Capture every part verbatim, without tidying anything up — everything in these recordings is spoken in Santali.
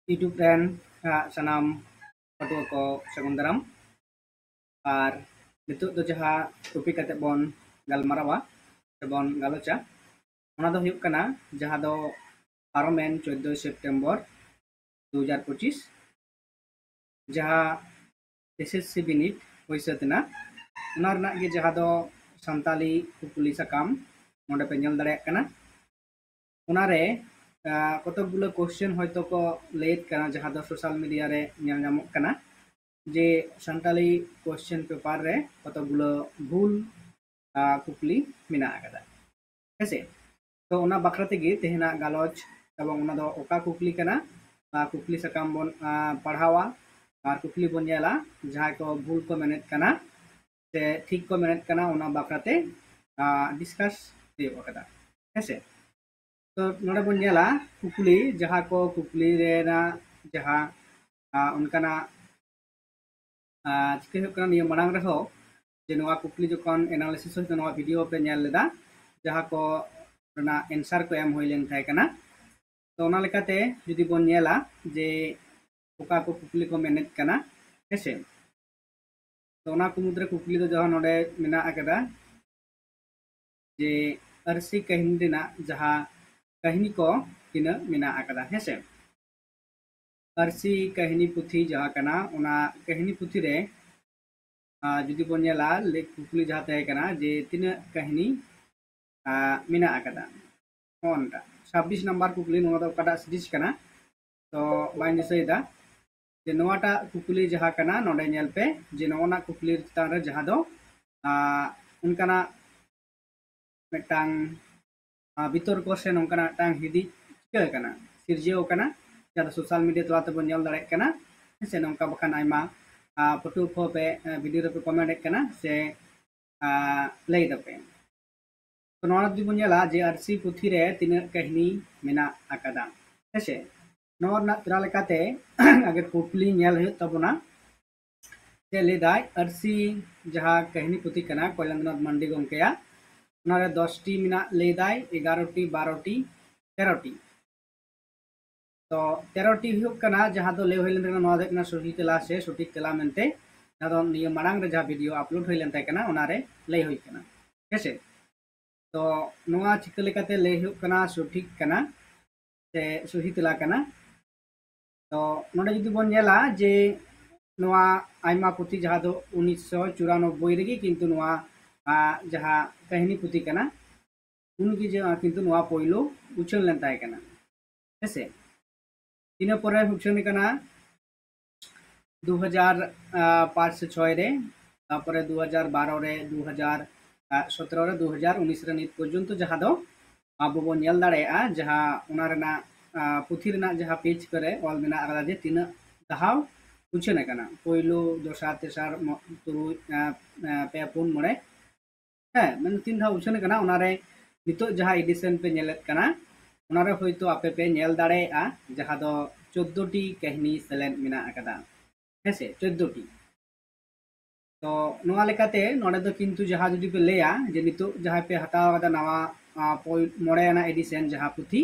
YouTube ᱨᱮᱱ ᱥᱟᱱᱟᱢ ᱯᱟᱹᱴᱷᱩᱣᱟᱹ ᱠᱚ ᱥᱟᱹᱜᱩᱱ ᱫᱟᱨᱟᱢ᱾ ᱟᱨ ᱱᱤᱛᱚᱜ ᱫᱚ ᱡᱟᱦᱟᱸ topic ᱠᱟᱛᱮ ᱵᱚᱱ ᱜᱟᱞᱢᱟᱨᱟᱣᱟ ᱥᱮᱵᱚᱱ ᱜᱟᱞᱚᱪᱟ, ᱚᱱᱟ ᱫᱚ ᱦᱩᱭᱩᱜ ᱠᱟᱱᱟ ᱡᱟᱦᱟᱸ ᱫᱚ ᱯᱟᱨᱚᱢᱮᱱ ᱪᱳᱫᱽᱫᱳᱭ ᱥᱮᱯᱴᱮᱢᱵᱚᱨ ᱫᱩ ᱦᱟᱡᱟᱨ ᱯᱚᱸᱪᱤᱥ ᱡᱟᱦᱟᱸ SSC ᱵᱤᱱᱤᱰ ᱦᱩᱭ ᱥᱟᱹᱛ ᱮᱱᱟ, ᱚᱱᱟ ᱨᱮᱱᱟᱜ ᱜᱮ ᱡᱟᱦᱟᱸ ᱫᱚ ᱥᱟᱱᱛᱟᱞᱤ ᱠᱩᱠᱞᱤ ᱥᱟᱠᱟᱢ ᱱᱚᱰᱮ ᱯᱮ ᱧᱮᱞ ᱫᱟᱲᱮᱭᱟᱜ ᱠᱟᱱᱟ᱾ ᱚᱱᱟᱨᱮ ᱠᱚᱛᱚᱠ ᱜᱩᱞᱟᱹ question ᱦᱚᱭᱛᱳ ᱠᱚ ᱞᱟᱹᱭᱮᱫ ᱠᱟᱱᱟ, ᱡᱟᱦᱟᱸ ᱫᱚ social media ᱨᱮ ᱧᱮᱞ ᱧᱟᱢᱚᱜ ᱠᱟᱱᱟ ᱡᱮ ᱥᱟᱱᱛᱟᱞᱤ question paper ᱨᱮ ᱠᱚᱛᱚᱠ ᱜᱩᱞᱟᱹ ᱵᱷᱩᱞ ᱠᱩᱠᱞᱤ ᱢᱮᱱᱟᱜ ᱟᱠᱟᱫᱟ, ᱦᱮᱸᱥᱮ᱾ ᱛᱚ ᱚᱱᱟ ᱵᱟᱠᱷᱨᱟ ᱛᱮᱜᱮ ᱛᱮᱦᱮᱧᱟᱜ ᱜᱟᱞᱚᱪ, ᱮᱵᱚᱝ ᱚᱱᱟ ᱫᱚ ᱚᱠᱟ ᱠᱩᱠᱞᱤ ᱠᱟᱱᱟ, ᱠᱩᱠᱞᱤ ᱥᱟᱠᱟᱢ ᱵᱚᱱ ᱯᱟᱲᱦᱟᱣᱟ ᱟᱨ ᱠᱩᱠᱞᱤ ᱵᱚᱱ ᱧᱮᱞᱟ᱾ ᱡᱟᱦᱟᱸᱭ ᱠᱚ ᱵᱷᱩᱞ ᱠᱚ ᱢᱮᱱᱮᱫ ᱠᱟᱱᱟ ᱥᱮ ᱴᱷᱤᱠ ᱠᱚ ᱢᱮᱱᱮᱫ ᱠᱟᱱᱟ, ᱚᱱᱟ ᱵᱟᱠᱷᱨᱟᱛᱮ discuss ᱦᱩᱭᱩᱜ ᱟᱠᱟᱫᱟ, ᱦᱮᱸᱥᱮ᱾ ᱛᱚ ᱱᱚᱰᱮ ᱵᱚᱱ ᱧᱮᱞᱟ ᱠᱩᱠᱞᱤ, ᱡᱟᱦᱟᱸ ᱠᱚ ᱠᱩᱠᱞᱤ ᱨᱮᱱᱟᱜ ᱡᱟᱦᱟᱸ ᱚᱱᱠᱟᱱᱟᱜ ᱪᱤᱠᱟᱹ ᱦᱩᱭᱩᱜ ᱠᱟᱱᱟ, ᱱᱤᱭᱟᱹ ᱢᱟᱲᱟᱝ ᱨᱮᱦᱚᱸ ᱡᱮ ᱱᱚᱣᱟ ᱠᱩᱠᱞᱤ ᱡᱚᱠᱷᱚᱱ analysis ᱦᱩᱭ ᱠᱟᱱᱟ, ᱱᱚᱣᱟ video ᱯᱮ ᱧᱮᱞ ᱞᱮᱫᱟ, ᱡᱟᱦᱟᱸ ᱠᱚ ᱨᱮᱱᱟᱜ answer ᱠᱚ ᱮᱢ ᱦᱩᱭ ᱞᱮᱱ ᱛᱟᱦᱮᱸ ᱠᱟᱱᱟ᱾ ᱛᱚ ᱚᱱᱟ ᱞᱮᱠᱟᱛᱮ ᱡᱩᱫᱤ ᱵᱚᱱ ᱧᱮᱞᱟ ᱡᱮ ᱚᱠᱟ ᱠᱚ ᱠᱩᱠᱞᱤ ᱠᱚ ᱢᱮᱱᱮᱫ ᱠᱟᱱᱟ, ᱦᱮᱸᱥᱮ᱾ ᱛᱚ ᱚᱱᱟ ᱠᱚ ᱢᱩᱫᱽᱨᱮ ᱠᱩᱠᱞᱤ ᱫᱚ ᱡᱟᱦᱟᱸ ᱱᱚᱰᱮ ᱢᱮᱱᱟᱜ ᱟᱠᱟᱫᱟ ᱡᱮ ᱟᱹᱨᱥᱤ ᱠᱟᱹᱦᱱᱤ ᱨᱮᱱᱟᱜ ᱡᱟᱦᱟᱸ ᱠᱟᱹᱦᱱᱤ ᱠᱚ ᱛᱤᱱᱟᱹᱜ ᱢᱮᱱᱟᱜ ᱟᱠᱟᱫᱟ, ᱦᱮᱸᱥᱮ᱾ ᱟᱹᱨᱥᱤ ᱠᱟᱹᱦᱱᱤ ᱯᱩᱛᱷᱤ ᱡᱟᱦᱟᱸ ᱠᱟᱱᱟ, ᱚᱱᱟ ᱠᱟᱹᱦᱱᱤ ᱯᱩᱛᱷᱤ ᱨᱮ ᱡᱩᱫᱤ ᱵᱚᱱ ᱧᱮᱞᱟ, ᱠᱩᱠᱞᱤ ᱡᱟᱦᱟᱸ ᱛᱟᱦᱮᱸ ᱠᱟᱱᱟ ᱡᱮ ᱛᱤᱱᱟᱹᱜ ᱠᱟᱹᱦᱱᱤ ᱢᱮᱱᱟᱜ ᱟᱠᱟᱫᱟ, ᱱᱚᱜᱼᱚ ᱱᱚᱝᱠᱟ᱾ ᱪᱷᱟᱵᱵᱤᱥ ᱱᱟᱢᱵᱟᱨ ᱠᱩᱠᱞᱤ, ᱱᱚᱣᱟ ᱫᱚ ᱚᱠᱟᱴᱟᱜ series ᱠᱟᱱᱟ ᱛᱚ ᱵᱟᱹᱧ ᱫᱤᱥᱟᱹᱭᱮᱫᱟ᱾ ᱡᱮ ᱱᱚᱣᱟᱴᱟᱜ ᱠᱩᱠᱞᱤ ᱡᱟᱦᱟᱸ ᱠᱟᱱᱟ, ᱱᱚᱰᱮ ᱧᱮᱞ ᱯᱮ ᱡᱮ ᱱᱚᱜᱼᱚ ᱱᱟ ᱠᱩᱠᱞᱤ ᱪᱮᱛᱟᱱ ᱨᱮ ᱡᱟᱦᱟᱸ ᱫᱚ ᱚᱱᱠᱟᱱᱟᱜ ᱢᱤᱫᱴᱟᱝ ᱵᱤᱛᱚᱨᱠᱚ ᱥᱮ ᱱᱚᱝᱠᱟᱱᱟᱜ ᱢᱤᱫᱴᱟᱝ ᱦᱤᱫᱤᱡ ᱪᱤᱠᱟᱹ ᱟᱠᱟᱱᱟ, ᱥᱤᱨᱡᱟᱹᱣ ᱟᱠᱟᱱᱟ, ᱡᱟᱦᱟᱸ ᱫᱚ social media ᱛᱟᱞᱟ ᱛᱮᱵᱚᱱ ᱧᱮᱞ ᱫᱟᱲᱮᱭᱟᱜ ᱠᱟᱱᱟ, ᱦᱮᱸ ᱥᱮ᱾ ᱱᱚᱝᱠᱟ ᱵᱟᱠᱷᱟᱱ ᱟᱭᱢᱟ ᱯᱟᱹᱴᱷᱩᱣᱟᱹ ᱠᱚ ᱯᱮ video ᱨᱮᱯᱮ comment ᱮᱫ ᱠᱟᱱᱟ ᱥᱮ ᱞᱟᱹᱭ ᱫᱟᱯᱮ᱾ ᱛᱚ ᱱᱚᱣᱟ ᱡᱩᱫᱤ ᱵᱚᱱ ᱧᱮᱞᱟ ᱡᱮ ᱟᱹᱨᱥᱤ ᱯᱩᱛᱷᱤ ᱨᱮ ᱛᱤᱱᱟᱹᱜ ᱠᱟᱹᱦᱱᱤ ᱢᱮᱱᱟᱜ ᱟᱠᱟᱫᱟ, ᱦᱮᱸ ᱥᱮ᱾ ᱱᱚᱣᱟ ᱨᱮᱱᱟᱜ ᱛᱮᱞᱟ ᱞᱮᱠᱟᱛᱮ ᱟᱜᱮ ᱠᱩᱠᱞᱤ ᱧᱮᱞ ᱦᱩᱭᱩᱜ ᱛᱟᱵᱚᱱᱟ᱾ ᱪᱮᱫ ᱞᱟᱹᱭ ᱫᱟᱭ, ᱟᱹᱨᱥᱤ ᱡᱟᱦᱟᱸ ᱠᱟᱹᱦᱱᱤ ᱯᱩᱛᱷᱤ ᱠᱟᱱᱟ ᱠᱚᱞᱮᱱᱫᱨᱚᱱᱟᱛᱷ ᱢᱟᱱᱰᱤ ᱜᱚᱢᱠᱮᱭᱟᱜ, ᱚᱱᱟᱨᱮ ᱫᱚᱥᱴᱤ ᱢᱮᱱᱟᱜ ᱞᱟᱹᱭ ᱫᱟᱭ, ᱮᱜᱟᱨᱚᱴᱤ, ᱵᱟᱨᱚᱴᱤ, ᱛᱮᱨᱚᱴᱤ᱾ ᱛᱚ ᱛᱮᱨᱚ ᱴᱤ ᱦᱩᱭᱩᱜ ᱠᱟᱱᱟ ᱡᱟᱦᱟᱸ ᱫᱚ ᱞᱟᱹᱭ ᱦᱩᱭ ᱞᱮᱱ ᱛᱟᱦᱮᱸ ᱠᱟᱱᱟ, ᱱᱚᱣᱟ ᱫᱚ ᱦᱩᱭᱩᱜ ᱠᱟᱱᱟ ᱥᱚᱦᱤ ᱛᱮᱞᱟ ᱥᱮ ᱥᱚᱴᱷᱤᱠ ᱛᱮᱞᱟ ᱢᱮᱱᱛᱮ, ᱡᱟᱦᱟᱸ ᱫᱚ ᱱᱤᱭᱟᱹ ᱢᱟᱲᱟᱝ ᱨᱮ ᱡᱟᱦᱟᱸ ᱵᱷᱤᱰᱤᱭᱳ ᱟᱯᱞᱳᱰ ᱦᱩᱭ ᱞᱮᱱ ᱛᱟᱦᱮᱸ ᱠᱟᱱᱟ, ᱚᱱᱟᱨᱮ ᱞᱟᱹᱭ ᱦᱩᱭ ᱠᱟᱱᱟ᱾ ᱦᱮᱸᱥᱮ? ᱛᱚ ᱱᱚᱣᱟ ᱪᱤᱠᱟᱹ ᱞᱮᱠᱟᱛᱮ ᱞᱟᱹᱭ ᱦᱩᱭᱩᱜ ᱠᱟᱱᱟ ᱥᱚᱴᱷᱤᱠ ᱠᱟᱱᱟ ᱥᱮ ᱥᱚᱦᱤ ᱛᱮᱞᱟ ᱠᱟᱱᱟ? ᱛᱚ ᱱᱚᱰᱮ ᱡᱩᱫᱤ ᱵᱚᱱ ᱧᱮᱞᱟ ᱡᱮ ᱱᱚᱣᱟ ᱟᱭᱢᱟ ᱯᱩᱛᱷᱤ, ᱡᱟᱦᱟᱸ ᱫᱚ ᱩᱱᱤᱥᱥᱚ ᱪᱩᱨᱟᱱᱚᱵᱵᱳᱭ ᱨᱮᱜᱮ ᱠᱤᱱᱛᱩ ᱱᱚᱣᱟ, ᱟ, ᱡᱟᱦᱟᱸ ᱠᱟᱹᱦᱱᱤ ᱯᱩᱛᱷᱤ ᱠᱟᱱᱟ, ᱩᱱᱜᱮ ᱡᱮ, ᱟ, ᱠᱤᱱᱛᱩ ᱱᱚᱣᱟ ᱯᱳᱭᱞᱳ ᱩᱪᱷᱟᱹᱱ ᱞᱮᱱ ᱛᱟᱦᱮᱸ ᱠᱟᱱᱟ᱾ ᱦᱮᱸᱥᱮ? ᱤᱱᱟᱹ ᱯᱚᱨᱮ ᱩᱪᱷᱟᱹᱱ ᱠᱟᱱᱟ ᱫᱩ ᱦᱟᱡᱟᱨ ᱯᱟᱸᱪ ᱥᱮ ᱪᱷᱚᱭ ᱨᱮ, ᱛᱟᱨᱯᱚᱨᱮ ᱫᱩ ᱦᱟᱡᱟᱨ ᱵᱟᱨᱚ ᱨᱮ, ᱫᱩ ᱦᱟᱡᱟᱨ ᱥᱚᱛᱨᱚ ᱨᱮ, ᱫᱩ ᱦᱟᱡᱟᱨ ᱩᱱᱤᱥ ᱨᱮ ᱱᱤᱛ ᱯᱚᱨᱡᱚᱱᱛᱚ, ᱡᱟᱦᱟᱸ ᱫᱚ ᱟᱵᱚ ᱵᱚᱱ ᱧᱮᱞ ᱫᱟᱲᱮᱭᱟᱜᱼᱟ, ᱡᱟᱦᱟᱸ ᱚᱱᱟ ᱨᱮᱱᱟᱜ, ᱟ, ᱯᱩᱛᱷᱤ ᱨᱮᱱᱟᱜ ᱡᱟᱦᱟᱸ ᱯᱮᱡᱽ ᱠᱚᱨᱮ ᱚᱞ ᱢᱮᱱᱟᱜ ᱟᱠᱟᱫᱟ ᱡᱮ ᱛᱤᱱᱟᱹᱜ ᱫᱷᱟᱣ ᱩᱪᱷᱟᱹᱱ ᱟᱠᱟᱱᱟ, ᱯᱳᱭᱞᱳ, ᱫᱚᱥᱟᱨ, ᱛᱮᱥᱟᱨ, ᱢᱚ-, ᱛᱩᱨᱩᱭ, ᱟ, ᱟ, ᱯᱮ, ᱯᱩᱱ, ᱢᱚᱬᱮ, ᱦᱮᱸ, ᱢᱟᱱᱮ ᱛᱤᱱ ᱫᱷᱟᱣ ᱩᱪᱷᱟᱹᱱ ᱟᱠᱟᱱᱟ, ᱚᱱᱟᱨᱮ ᱱᱤᱛᱚᱜ ᱡᱟᱦᱟᱸ ᱮᱰᱤᱥᱚᱱ ᱯᱮ ᱧᱮᱞᱮᱫ ᱠᱟᱱᱟ, ᱚᱱᱟᱨᱮ ᱦᱳᱭᱛᱳ ᱟᱯᱮ ᱯᱮ ᱧᱮᱞ ᱫᱟᱲᱮᱭᱟᱜᱼᱟ, ᱡᱟᱦᱟᱸ ᱫᱚ ᱪᱳᱫᱽᱫᱳ ᱴᱤ ᱠᱟᱹᱦᱱᱤ ᱥᱮᱞᱮᱫ ᱢᱮᱱᱟᱜ ᱟᱠᱟᱫᱟ᱾ ᱦᱮᱸᱥᱮ, ᱪᱳᱫᱽᱫᱳ ᱴᱤ᱾ ᱛᱚ ᱱᱚᱣᱟ ᱞᱮᱠᱟᱛᱮ ᱱᱚᱰᱮ ᱫᱚ ᱠᱤᱱᱛᱩ ᱡᱟᱦᱟᱸ ᱡᱩᱫᱤ ᱯᱮ ᱞᱟᱹᱭᱟ ᱡᱮ ᱱᱤᱛᱚᱜ ᱡᱟᱦᱟᱸᱭ ᱯᱮ ᱦᱟᱛᱟᱣ ᱟᱠᱟᱫᱟ ᱱᱟᱣᱟ, ᱟ, ᱯᱳᱭ-, ᱢᱚᱬᱮ ᱟᱱᱟᱜ ᱮᱰᱤᱥᱚᱱ ᱡᱟᱦᱟᱸ ᱯᱩᱛᱷᱤ,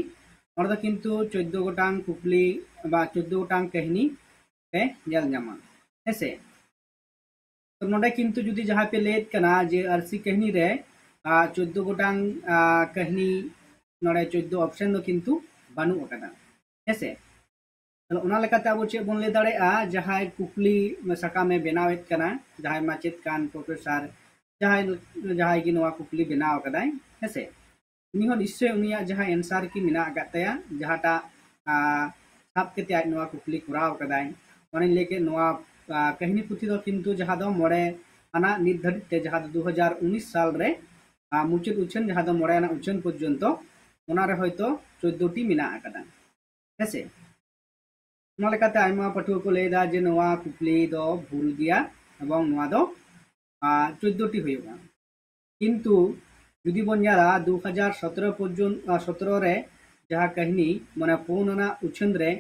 ᱚᱸᱰᱮ ᱫᱚ ᱠᱤᱱᱛᱩ ᱪᱳᱫᱽᱫᱳ ᱜᱚᱴᱟᱝ ᱠᱩᱠᱞᱤ ᱵᱟ ᱪᱳᱫᱽᱫᱳ ᱜᱚᱴᱟᱝ ᱠᱟᱹᱦᱱᱤ ᱯᱮ ᱧᱮᱞ ᱧᱟᱢᱟ᱾ ᱦᱮᱸᱥᱮ? ᱛᱚ ᱱᱚᱰᱮ ᱠᱤᱱᱛᱩ ᱡᱩᱫᱤ ᱡᱟᱦᱟᱸᱭ ᱯᱮ ᱞᱟᱹᱭᱮᱫ ᱠᱟᱱᱟ ᱡᱮ ᱟᱹᱨᱥᱤ ᱠᱟᱹᱦᱱᱤ ᱨᱮ, ᱟ, ᱪᱳᱫᱽᱫᱳ ᱜᱚᱴᱟᱝ, ᱟ, ᱠᱟᱹᱦᱱᱤ, ᱱᱚᱰᱮ ᱪᱳᱫᱽᱫᱳ ᱚᱯᱥᱮᱱ ᱫᱚ ᱠᱤᱱᱛᱩ ᱵᱟᱹᱱᱩᱜ ᱟᱠᱟᱫᱟ᱾ ᱦᱮᱸᱥᱮ? ᱛᱟᱦᱞᱮ ᱚᱱᱟ ᱞᱮᱠᱟᱛᱮ ᱟᱵᱚ ᱪᱮᱫ ᱵᱚᱱ ᱞᱟᱹᱭ ᱫᱟᱲᱮᱭᱟᱜᱼᱟ, ᱡᱟᱦᱟᱸᱭ ᱠᱩᱠᱞᱤ ᱥᱟᱠᱟᱢᱮ ᱵᱮᱱᱟᱣᱮᱫ ᱠᱟᱱᱟ, ᱡᱟᱦᱟᱸᱭ ᱢᱟᱪᱮᱫ ᱠᱟᱱ, ᱯᱨᱚᱯᱷᱮᱥᱟᱨ, ᱡᱟᱦᱟᱸᱭ, ᱡᱟᱦᱟᱸᱭ ᱜᱮ ᱱᱚᱣᱟ ᱠᱩᱠᱞᱤ ᱵᱮᱱᱟᱣ ᱟᱠᱟᱫᱟᱭ, ᱦᱮᱸᱥᱮ, ᱩᱱᱤ ᱦᱚᱸ ᱱᱤᱥᱪᱳᱭ ᱩᱱᱤᱭᱟᱜ ᱡᱟᱦᱟᱸ ᱮᱱᱥᱟᱨ ᱠᱤ ᱢᱮᱱᱟᱜ ᱟᱠᱟᱫ ᱛᱟᱭᱟ, ᱡᱟᱦᱟᱸᱴᱟᱜ, ᱟ, ᱥᱟᱵ ᱠᱟᱛᱮ ᱟᱡ ᱱᱚᱣᱟ ᱠᱩᱠᱞᱤ ᱠᱚᱨᱟᱣ ᱟᱠᱟᱫᱟᱭ, ᱚᱱᱮᱧ ᱞᱟᱹᱭ ᱠᱮᱫ, ᱱᱚᱣᱟ, ᱟ, ᱠᱟᱹᱦᱱᱤ ᱯᱩᱛᱷᱤ ᱫᱚ ᱠᱤᱱᱛᱩ ᱡᱟᱦᱟᱸ ᱫᱚ ᱢᱚᱬᱮ ᱟᱱᱟᱜ ᱱᱤᱛ ᱫᱷᱟᱹᱵᱤᱡ ᱛᱮ, ᱡᱟᱦᱟᱸ ᱫᱚ ᱫᱩ ᱦᱟᱡᱟᱨ ᱩᱱᱤᱥ ᱥᱟᱞ ᱨᱮ, ᱟ, ᱢᱩᱪᱟᱹᱫ ᱩᱪᱷᱟᱹᱱ, ᱡᱟᱦᱟᱸ ᱫᱚ ᱢᱚᱬᱮ ᱟᱱᱟᱜ ᱩᱪᱷᱟᱹᱱ ᱯᱚᱨᱡᱚᱱᱛᱚ, ᱚᱱᱟ ᱨᱮ ᱦᱚᱭᱛᱳ ᱪᱳᱫᱽᱫᱳ ᱴᱤ ᱢᱮᱱᱟᱜ ᱟᱠᱟᱫᱟ᱾ ᱦᱮᱸᱥᱮ? ᱚᱱᱟ ᱞᱮᱠᱟᱛᱮ ᱟᱭᱢᱟ ᱯᱟᱹᱴᱷᱩᱣᱟᱹ ᱠᱚ ᱞᱟᱹᱭ ᱮᱫᱟ ᱡᱮ ᱱᱚᱣᱟ ᱠᱩᱠᱞᱤ ᱫᱚ ᱵᱷᱩᱞ ᱜᱮᱭᱟ ᱮᱵᱚᱝ ᱱᱚᱣᱟ ᱫᱚ, ᱟ, ᱪᱳᱫᱽᱫᱳ ᱴᱤ ᱦᱩᱭᱩᱜᱼᱟ᱾ ᱠᱤᱱᱛᱩ ᱡᱩᱫᱤ ᱵᱚᱱ ᱧᱮᱞᱟ ᱫᱩ ᱦᱟᱡᱟᱨ ᱥᱚᱛᱨᱚ ᱯᱚᱨᱡᱚᱱ-, ᱟ, ᱥᱚᱛᱨᱚ ᱨᱮ ᱡᱟᱦᱟᱸ ᱠᱟᱹᱦᱱᱤ, ᱢᱟᱱᱮ ᱯᱩᱱ ᱟᱱᱟᱜ ᱩᱪᱷᱟᱹᱱ ᱨᱮ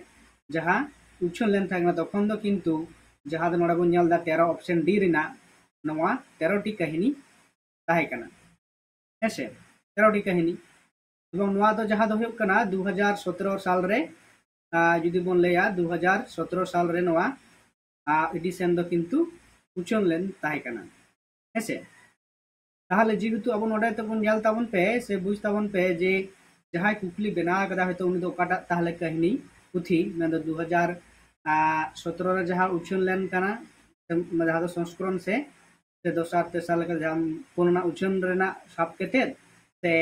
ᱡᱟᱦᱟᱸ ᱩᱪᱷᱟᱹᱱ ᱞᱮᱱ ᱛᱟᱦᱮᱸ ᱠᱟᱱᱟ, ᱛᱚᱠᱷᱚᱱ ᱫᱚ ᱠᱤᱱᱛᱩ ᱡᱟᱦᱟᱸ ᱫᱚ ᱱᱚᱰᱮ ᱵᱚᱱ ᱧᱮᱞ ᱮᱫᱟ ᱛᱮᱨᱚ ᱚᱯᱥᱮᱱ ᱰᱤ ᱨᱮᱱᱟᱜ ᱱᱚᱣᱟ ᱛᱮᱨᱚ ᱴᱤ ᱠᱟᱹᱦᱱᱤ ᱛᱟᱦᱮᱸ ᱠᱟᱱᱟ᱾ ᱦᱮᱸᱥᱮ, ᱛᱮᱨᱚ ᱴᱤ ᱠᱟᱹᱦᱱᱤ᱾ ᱮᱵᱚᱝ ᱱᱚᱣᱟ ᱫᱚ ᱡᱟᱦᱟᱸ ᱫᱚ ᱦᱩᱭᱩᱜ ᱠᱟᱱᱟ ᱫᱩ ᱦᱟᱡᱟᱨ ᱥᱚᱛᱨᱚ ᱥᱟᱞ ᱨᱮ ᱟᱨ ᱡᱩᱫᱤ ᱵᱚᱱ ᱞᱟᱹᱭᱟ ᱫᱩ ᱦᱟᱡᱟᱨ ᱥᱚᱛᱨᱚ ᱥᱟᱞ ᱨᱮ ᱱᱚᱣᱟ ᱮᱰᱤᱥᱚᱱ ᱫᱚ ᱠᱤᱱᱛᱩ ᱩᱪᱷᱟᱹᱱ ᱞᱮᱱ ᱛᱟᱦᱮᱸ ᱠᱟᱱᱟ᱾ ᱦᱮᱸᱥᱮ? ᱛᱟᱦᱚᱞᱮ ᱡᱮᱦᱮᱛᱩ ᱟᱵᱚ ᱱᱚᱰᱮ ᱛᱮᱵᱚᱱ ᱧᱮᱞ ᱛᱟᱵᱚᱱ ᱯᱮ ᱥᱮ ᱵᱩᱡᱽ ᱛᱟᱵᱚᱱ ᱯᱮ ᱡᱮ ᱡᱟᱦᱟᱸᱭ ᱠᱩᱠᱞᱤ ᱵᱮᱱᱟᱣ ᱠᱟᱫᱟ, ᱦᱚᱭᱛᱳ ᱩᱱᱤ ᱫᱚ ᱚᱠᱟᱴᱟᱜ ᱛᱟᱦᱚᱞᱮ ᱠᱟᱹᱦᱱᱤ ᱯᱩᱛᱷᱤ, ᱢᱮᱱᱫᱚ ᱫᱩ ᱦᱟᱡᱟᱨ ᱥᱚᱛᱨᱚ ᱨᱮ ᱡᱟᱦᱟᱸ ᱩᱪᱷᱟᱹᱱ ᱞᱮᱱ ᱠᱟᱱᱟ, ᱡᱟᱦᱟᱸ ᱫᱚ ᱥᱚᱝᱥᱠᱚᱨᱚᱱ ᱥᱮ, ᱥᱮ ᱫᱚᱥᱟᱨ ᱛᱮᱥᱟᱨ ᱞᱮᱠᱟ ᱡᱟᱦᱟᱸ ᱯᱩᱱ ᱨᱮᱱᱟᱜ ᱩᱪᱷᱟᱹᱱ ᱨᱮᱱᱟᱜ ᱥᱟᱵ ᱠᱟᱛᱮᱫ ᱥᱮ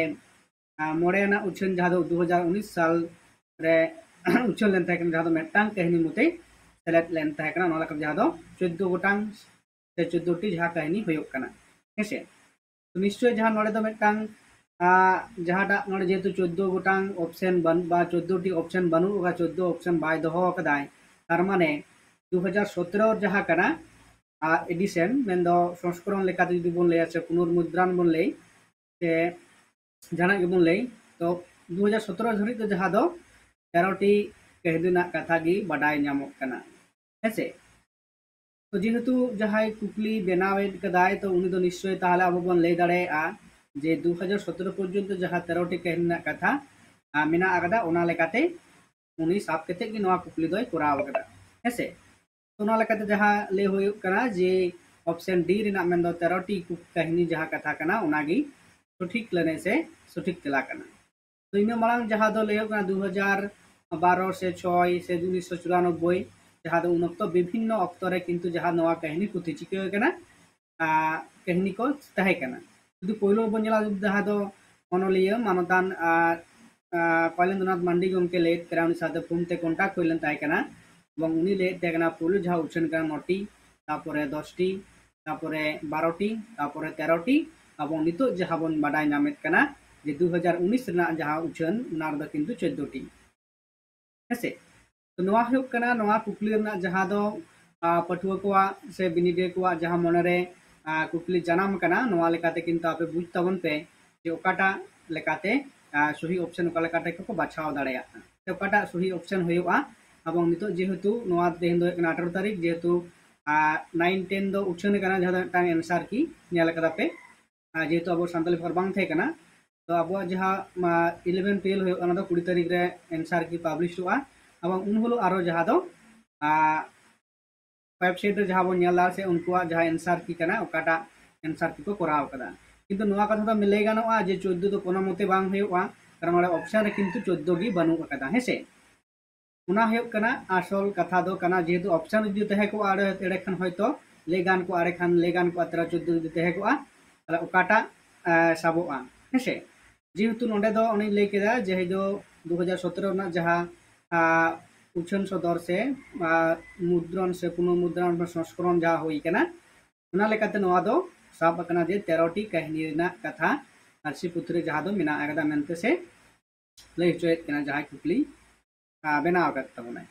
ᱟᱨ ᱢᱚᱬᱮ ᱟᱱᱟᱜ ᱩᱪᱷᱟᱹᱱ ᱡᱟᱦᱟᱸ ᱫᱚ ᱫᱩ ᱦᱟᱡᱟᱨ ᱩᱱᱤᱥ ᱥᱟᱞ ᱨᱮ ᱩᱪᱷᱟᱹᱱ ᱞᱮᱱ ᱛᱟᱦᱮᱸ ᱠᱟᱱᱟ, ᱡᱟᱦᱟᱸ ᱫᱚ ᱢᱤᱫᱴᱟᱝ ᱠᱟᱹᱦᱱᱤ ᱢᱚᱛᱮ ᱥᱮᱞᱮᱫ ᱞᱮᱱ ᱛᱟᱦᱮᱸ ᱠᱟᱱᱟ᱾ ᱚᱱᱟ ᱞᱮᱠᱟᱛᱮ ᱡᱟᱦᱟᱸ ᱫᱚ ᱪᱳᱫᱽᱫᱳ ᱜᱚᱴᱟᱝ ᱥᱮ ᱪᱳᱫᱽᱫᱳ ᱴᱤ ᱡᱟᱦᱟᱸ ᱠᱟᱹᱦᱱᱤ ᱦᱩᱭᱩᱜ ᱠᱟᱱᱟ, ᱦᱮᱸᱥᱮ? ᱛᱚ ᱱᱤᱥᱪᱳᱭ ᱡᱟᱦᱟᱸ ᱱᱚᱰᱮ ᱫᱚ ᱢᱤᱫᱴᱟᱝ, ᱟᱨ ᱡᱟᱦᱟᱸᱴᱟᱜ ᱱᱚᱰᱮ ᱡᱮᱦᱮᱛᱩ ᱪᱳᱫᱽᱫᱳ ᱜᱚᱴᱟᱝ ᱚᱯᱥᱮᱱ ᱵᱟᱹᱱᱩᱜ ᱵᱟ ᱪᱳᱫᱽᱫᱳ ᱴᱤ ᱚᱯᱥᱮᱱ ᱵᱟᱹᱱᱩᱜ ᱟᱠᱟᱫᱟ, ᱪᱳᱫᱽᱫᱳ ᱚᱯᱥᱮᱱ ᱵᱟᱭ ᱫᱚᱦᱚ ᱟᱠᱟᱫᱟᱭ, ᱛᱟᱨ ᱢᱟᱱᱮ ᱫᱩ ᱦᱟᱡᱟᱨ ᱥᱚᱛᱨᱚ ᱡᱟᱦᱟᱸ ᱠᱟᱱᱟ ᱮᱰᱤᱥᱚᱱ, ᱢᱮᱱᱫᱚ ᱥᱚᱝᱥᱠᱚᱨᱚᱱ ᱞᱮᱠᱟᱛᱮ ᱡᱩᱫᱤ ᱵᱚᱱ ᱞᱟᱹᱭᱟ ᱥᱮ ᱯᱩᱱᱚᱨᱢᱩᱫᱨᱟᱱ ᱵᱚᱱ ᱞᱟᱹᱭ, ᱥᱮ ᱡᱟᱦᱟᱱᱟᱜ ᱜᱮᱵᱚᱱ ᱞᱟᱹᱭ, ᱛᱚ ᱫᱩ ᱦᱟᱡᱟᱨ ᱥᱚᱛᱨᱚ ᱫᱷᱟᱹᱨᱤᱡ ᱫᱚ ᱡᱟᱦᱟᱸ ᱫᱚ ᱛᱮᱨᱚ ᱴᱤ ᱠᱟᱹᱦᱱᱤ ᱨᱮᱱᱟᱜ ᱠᱟᱛᱷᱟ ᱜᱮ ᱵᱟᱰᱟᱭ ᱧᱟᱢᱚᱜ ᱠᱟᱱᱟ, ᱦᱮᱸᱥᱮ? ᱛᱚ ᱡᱮᱦᱮᱛᱩ ᱡᱟᱦᱟᱸᱭ ᱠᱩᱠᱞᱤ ᱵᱮᱱᱟᱣᱮᱫ ᱠᱟᱫᱟᱭ, ᱛᱚ ᱩᱱᱤ ᱫᱚ ᱱᱤᱥᱪᱳᱭ ᱛᱟᱦᱚᱞᱮ ᱟᱵᱚ ᱵᱚᱱ ᱞᱟᱹᱭ ᱫᱟᱲᱮᱭᱟᱜᱼᱟ ᱡᱮ ᱫᱩ ᱦᱟᱡᱟᱨ ᱥᱚᱛᱨᱚ ᱯᱚᱨᱡᱚᱱᱛᱚ ᱡᱟᱦᱟᱸ ᱛᱮᱨᱚ ᱴᱤ ᱠᱟᱹᱦᱱᱤ ᱨᱮᱱᱟᱜ ᱠᱟᱛᱷᱟ ᱟᱨ ᱢᱮᱱᱟᱜ ᱟᱠᱟᱫᱟ, ᱚᱱᱟ ᱞᱮᱠᱟᱛᱮ ᱩᱱᱤ ᱥᱟᱵ ᱠᱟᱛᱮ ᱜᱮ ᱱᱚᱣᱟ ᱠᱩᱠᱞᱤ ᱫᱚᱭ ᱠᱚᱨᱟᱣ ᱟᱠᱟᱫᱟ, ᱦᱮᱸᱥᱮ? ᱛᱚ ᱚᱱᱟ ᱞᱮᱠᱟᱛᱮ ᱡᱟᱦᱟᱸ ᱞᱟᱹᱭ ᱦᱩᱭᱩᱜ ᱠᱟᱱᱟ ᱡᱮ ᱚᱯᱥᱮᱱ ᱰᱤ ᱨᱮᱱᱟᱜ, ᱢᱮᱱᱫᱚ ᱛᱮᱨᱚ ᱴᱤ ᱠᱩ-, ᱠᱟᱹᱦᱱᱤ ᱡᱟᱦᱟᱸ ᱠᱟᱛᱷᱟ ᱠᱟᱱᱟ, ᱚᱱᱟᱜᱮ ᱥᱚᱴᱷᱤᱠ ᱞᱟᱹᱱᱟᱹᱭ ᱥᱮ ᱥᱚᱴᱷᱤᱠ ᱛᱮᱞᱟ ᱠᱟᱱᱟ᱾ ᱛᱚ ᱤᱱᱟᱹ ᱢᱟᱲᱟᱝ ᱡᱟᱦᱟᱸ ᱫᱚ ᱞᱟᱹᱭᱚᱜ ᱠᱟᱱᱟ ᱫᱩ ᱦᱟᱡᱟᱨ ᱵᱟᱨᱚ ᱥᱮ ᱪᱷᱚᱭ ᱥᱮ ᱩᱱᱤᱥᱥᱚ ᱪᱩᱨᱟᱱᱚᱵᱵᱳᱭ, ᱡᱟᱦᱟᱸ ᱫᱚ ᱩᱱ ᱚᱠᱛᱚ ᱵᱤᱵᱷᱤᱱᱱᱚ ᱚᱠᱛᱚ ᱨᱮ ᱠᱤᱱᱛᱩ ᱡᱟᱦᱟᱸ ᱱᱚᱣᱟ ᱠᱟᱹᱦᱱᱤ ᱯᱩᱛᱷᱤ ᱪᱤᱠᱟᱹ ᱟᱠᱟᱱᱟ, ᱟᱸ, ᱠᱟᱹᱦᱱᱤ ᱠᱚ ᱛᱟᱦᱮᱸ ᱠᱟᱱᱟ᱾ ᱡᱩᱫᱤ ᱯᱳᱭᱞᱳ ᱵᱚᱱ ᱧᱮᱞᱟ, ᱡᱟᱦᱟᱸ ᱫᱚ ᱚᱱᱚᱞᱤᱭᱟᱹ ᱢᱟᱱᱚᱛᱟᱱ, ᱟᱸ, ᱟᱸ, ᱠᱚᱭᱞᱮᱱᱫᱨᱚᱱᱟᱛᱷ ᱢᱟᱱᱰᱤ ᱜᱚᱢᱠᱮ ᱞᱟᱹᱭᱮᱫ ᱠᱟᱱᱟ, ᱩᱱᱤ ᱥᱟᱶᱛᱮ ᱯᱷᱳᱱ ᱛᱮ ᱠᱚᱱᱴᱟᱠᱴ ᱦᱩᱭ ᱞᱮᱱ ᱛᱟᱦᱮᱸ ᱠᱟᱱᱟ, ᱮᱵᱚᱝ ᱩᱱᱤ ᱞᱟᱹᱭᱮᱫ ᱛᱟᱦᱮᱸ ᱠᱟᱱᱟ ᱯᱳᱭᱞᱳ ᱡᱟᱦᱟᱸ ᱩᱪᱷᱟᱹᱱ ᱠᱟᱱᱟ ᱱᱚ ᱴᱤ, ᱛᱟᱯᱚᱨᱮ ᱫᱚᱥ ᱴᱤ, ᱛᱟᱯᱚᱨᱮ ᱵᱟᱨᱚ ᱴᱤ, ᱛᱟᱯᱚᱨᱮ ᱛᱮᱨᱚ ᱴᱤ, ᱮᱵᱚᱝ ᱱᱤᱛᱚᱜ ᱡᱟᱦᱟᱸ ᱵᱚᱱ ᱵᱟᱰᱟᱭ ᱧᱟᱢᱮᱫ ᱠᱟᱱᱟ ᱡᱮ ᱫᱩ ᱦᱟᱡᱟᱨ ᱩᱱᱤᱥ ᱨᱮᱱᱟᱜ ᱡᱟᱦᱟᱸ ᱩᱪᱷᱟᱹᱱ, ᱚᱱᱟ ᱨᱮᱫᱚ ᱠᱤᱱᱛᱩ ᱪᱳᱫᱽᱫᱳ ᱴᱤ᱾ ᱦᱮᱸᱥᱮ? ᱛᱚ ᱱᱚᱣᱟ ᱦᱩᱭᱩᱜ ᱠᱟᱱᱟ ᱱᱚᱣᱟ ᱠᱩᱠᱞᱤ ᱨᱮᱱᱟᱜ ᱡᱟᱦᱟᱸ ᱫᱚ, ᱟᱸ, ᱯᱟᱹᱴᱷᱩᱣᱟᱹ ᱠᱚᱣᱟᱜ ᱥᱮ ᱵᱤᱱᱤᱰᱤᱭᱟᱹ ᱠᱚᱣᱟᱜ ᱡᱟᱦᱟᱸ ᱢᱚᱱᱮᱨᱮ, ᱟᱸ, ᱠᱩᱠᱞᱤ ᱡᱟᱱᱟᱢ ᱠᱟᱱᱟ, ᱱᱚᱣᱟ ᱞᱮᱠᱟᱛᱮ ᱠᱤᱱᱛᱩ ᱟᱯᱮ ᱵᱩᱡᱽ ᱛᱟᱵᱚᱱ ᱯᱮ ᱡᱮ ᱚᱠᱟᱴᱟᱜ ᱞᱮᱠᱟᱛᱮ, ᱟᱸ, ᱥᱚᱦᱤ ᱚᱯᱥᱮᱱ ᱚᱠᱟ ᱞᱮᱠᱟᱛᱮ ᱠᱚ ᱵᱟᱪᱷᱟᱣ ᱫᱟᱲᱮᱭᱟᱜᱼᱟ, ᱥᱮ ᱚᱠᱟᱴᱟᱜ ᱥᱚᱦᱤ ᱚᱯᱥᱮᱱ ᱦᱩᱭᱩᱜᱼᱟ᱾ ᱮᱵᱚᱝ ᱱᱤᱛᱚᱜ ᱡᱮᱦᱮᱛᱩ ᱱᱚᱣᱟ ᱛᱮᱦᱮᱧ ᱫᱚ ᱦᱩᱭᱩᱜ ᱠᱟᱱᱟ ᱟᱴᱷᱟᱨᱚ ᱛᱟᱹᱨᱤᱠᱷ, ᱡᱮᱦᱮᱛᱩ, ᱟᱸ, ᱱᱟᱭᱤᱱ ᱴᱮᱱ ᱫᱚ ᱩᱪᱷᱟᱹᱱ ᱠᱟᱱᱟ, ᱡᱟᱦᱟᱸ ᱫᱚ ᱢᱤᱫᱴᱟᱝ ᱮᱱᱥᱟᱨ ᱠᱤ ᱧᱮᱞ ᱠᱟᱫᱟ ᱯᱮ᱾ ᱟᱨ ᱡᱮᱦᱮᱛᱩ ᱟᱵᱚ ᱥᱟᱱᱛᱟᱞᱤ ᱯᱮᱯᱟᱨ ᱵᱟᱝ ᱛᱟᱦᱮᱸ ᱠᱟᱱᱟ, ᱛᱚ ᱟᱵᱚᱣᱟᱜ ᱡᱟᱦᱟᱸ, ᱢᱟ, ᱤᱞᱮᱵᱷᱮᱱ ᱴᱩᱭᱮᱞᱵᱷ ᱦᱩᱭᱩᱜ ᱠᱟᱱᱟ, ᱚᱱᱟ ᱫᱚ ᱠᱩᱲᱤ ᱛᱟᱹᱨᱤᱠᱷ ᱨᱮ ᱮᱱᱥᱟᱨ ᱠᱤ ᱯᱟᱵᱽᱞᱤᱥᱚᱜᱼᱟ᱾ ᱮᱵᱚᱝ ᱩᱱ ᱦᱤᱞᱳᱜ ᱟᱨᱚ ᱡᱟᱦᱟᱸ ᱫᱚ ᱣᱮᱵᱥᱟᱭᱤᱴ ᱨᱮ ᱡᱟᱦᱟᱸ ᱵᱚᱱ ᱧᱮᱞ ᱫᱟ ᱥᱮ ᱩᱱᱠᱩᱣᱟᱜ ᱡᱟᱦᱟᱸ ᱮᱱᱥᱟᱨ ᱠᱤ ᱠᱟᱱᱟ, ᱚᱠᱟᱴᱟᱜ ᱮᱱᱥᱟᱨ ᱠᱤ ᱠᱚ ᱠᱚᱨᱟᱣ ᱠᱟᱫᱟ᱾ ᱠᱤᱱᱛᱩ ᱱᱚᱣᱟ ᱠᱟᱛᱷᱟ ᱫᱚ ᱞᱟᱹᱭ ᱜᱟᱱᱚᱜᱼᱟ ᱡᱮ ᱪᱳᱫᱽᱫᱳ ᱫᱚ ᱠᱳᱱᱳ ᱢᱚᱛᱮ ᱵᱟᱝ ᱦᱩᱭᱩᱜᱼᱟ, ᱠᱟᱨᱚᱱ ᱚᱸᱰᱮ ᱚᱯᱥᱮᱱ ᱨᱮ ᱠᱤᱱᱛᱩ ᱪᱳᱫᱽᱫᱳ ᱜᱮ ᱵᱟᱹᱱᱩᱜ ᱟᱠᱟᱫᱟ, ᱦᱮᱸᱥᱮ? ᱚᱱᱟ ᱦᱩᱭᱩᱜ ᱠᱟᱱᱟ ᱟᱥᱚᱞ ᱠᱟᱛᱷᱟ ᱫᱚ ᱠᱟᱱᱟ, ᱡᱮᱦᱮᱛᱩ ᱚᱯᱥᱮᱱ ᱡᱩᱫᱤ ᱛᱟᱦᱮᱸ ᱠᱚᱜᱼᱟ, ᱮᱸᱰᱮ-, ᱮᱸᱰᱮᱠᱷᱟᱱ ᱦᱚᱭᱛᱳ ᱞᱟᱹᱭ ᱜᱟᱱ ᱠᱚᱜᱼᱟ, ᱮᱸᱰᱮᱠᱷᱟᱱ ᱞᱟᱹᱭ ᱜᱟᱱ ᱠᱚᱜᱼᱟ ᱛᱮᱨᱚ ᱪᱳᱫᱽᱫᱳ ᱡᱩᱫᱤ ᱛᱟᱦᱮᱸ ᱠᱚᱜᱼᱟ, ᱛᱟᱦᱞᱮ ᱚᱠᱟᱴᱟᱜ, ᱮ, ᱥᱟᱵᱚᱜᱼᱟ, ᱦᱮᱸᱥᱮ? ᱡᱮᱦᱮᱛᱩ ᱱᱚᱰᱮ ᱫᱚ ᱚᱱᱮᱧ ᱞᱟᱹᱭ ᱠᱮᱫᱟ ᱡᱮ ᱫᱩ ᱦᱟᱡᱟᱨ ᱥᱚᱛᱨᱚ ᱨᱮᱱᱟᱜ ᱡᱟᱦᱟᱸ, ᱟ, ᱩᱪᱷᱟᱹᱱ ᱥᱚᱫᱚᱨ ᱥᱮ, ᱟ, ᱢᱩᱫᱽᱨᱚᱱ ᱥᱮ ᱯᱩᱱᱚᱨᱢᱩᱫᱽᱨᱚᱱ ᱥᱚᱝᱥᱠᱚᱨᱚᱱ ᱡᱟᱦᱟᱸ ᱦᱩᱭ ᱠᱟᱱᱟ, ᱚᱱᱟ ᱞᱮᱠᱟᱛᱮ ᱱᱚᱣᱟ ᱫᱚ ᱥᱟᱵ ᱟᱠᱟᱱᱟ ᱡᱮ ᱛᱮᱨᱚ ᱴᱤ ᱠᱟᱹᱦᱱᱤ ᱨᱮᱱᱟᱜ ᱠᱟᱛᱷᱟ ᱯᱟᱹᱨᱥᱤ ᱯᱩᱛᱷᱤ ᱨᱮ ᱡᱟᱦᱟᱸ ᱫᱚ ᱢᱮᱱᱟᱜ ᱟᱠᱟᱫᱟ ᱢᱮᱱᱛᱮ ᱥᱮ ᱞᱟᱹᱭ ᱦᱚᱪᱚᱭᱮᱫ ᱠᱟᱱᱟ ᱡᱟᱦᱟᱸᱭ ᱠᱩᱠᱞᱤ, ᱟ, ᱵᱮᱱᱟᱣ ᱟᱠᱟᱫ ᱛᱟᱵᱚᱱᱟᱭ,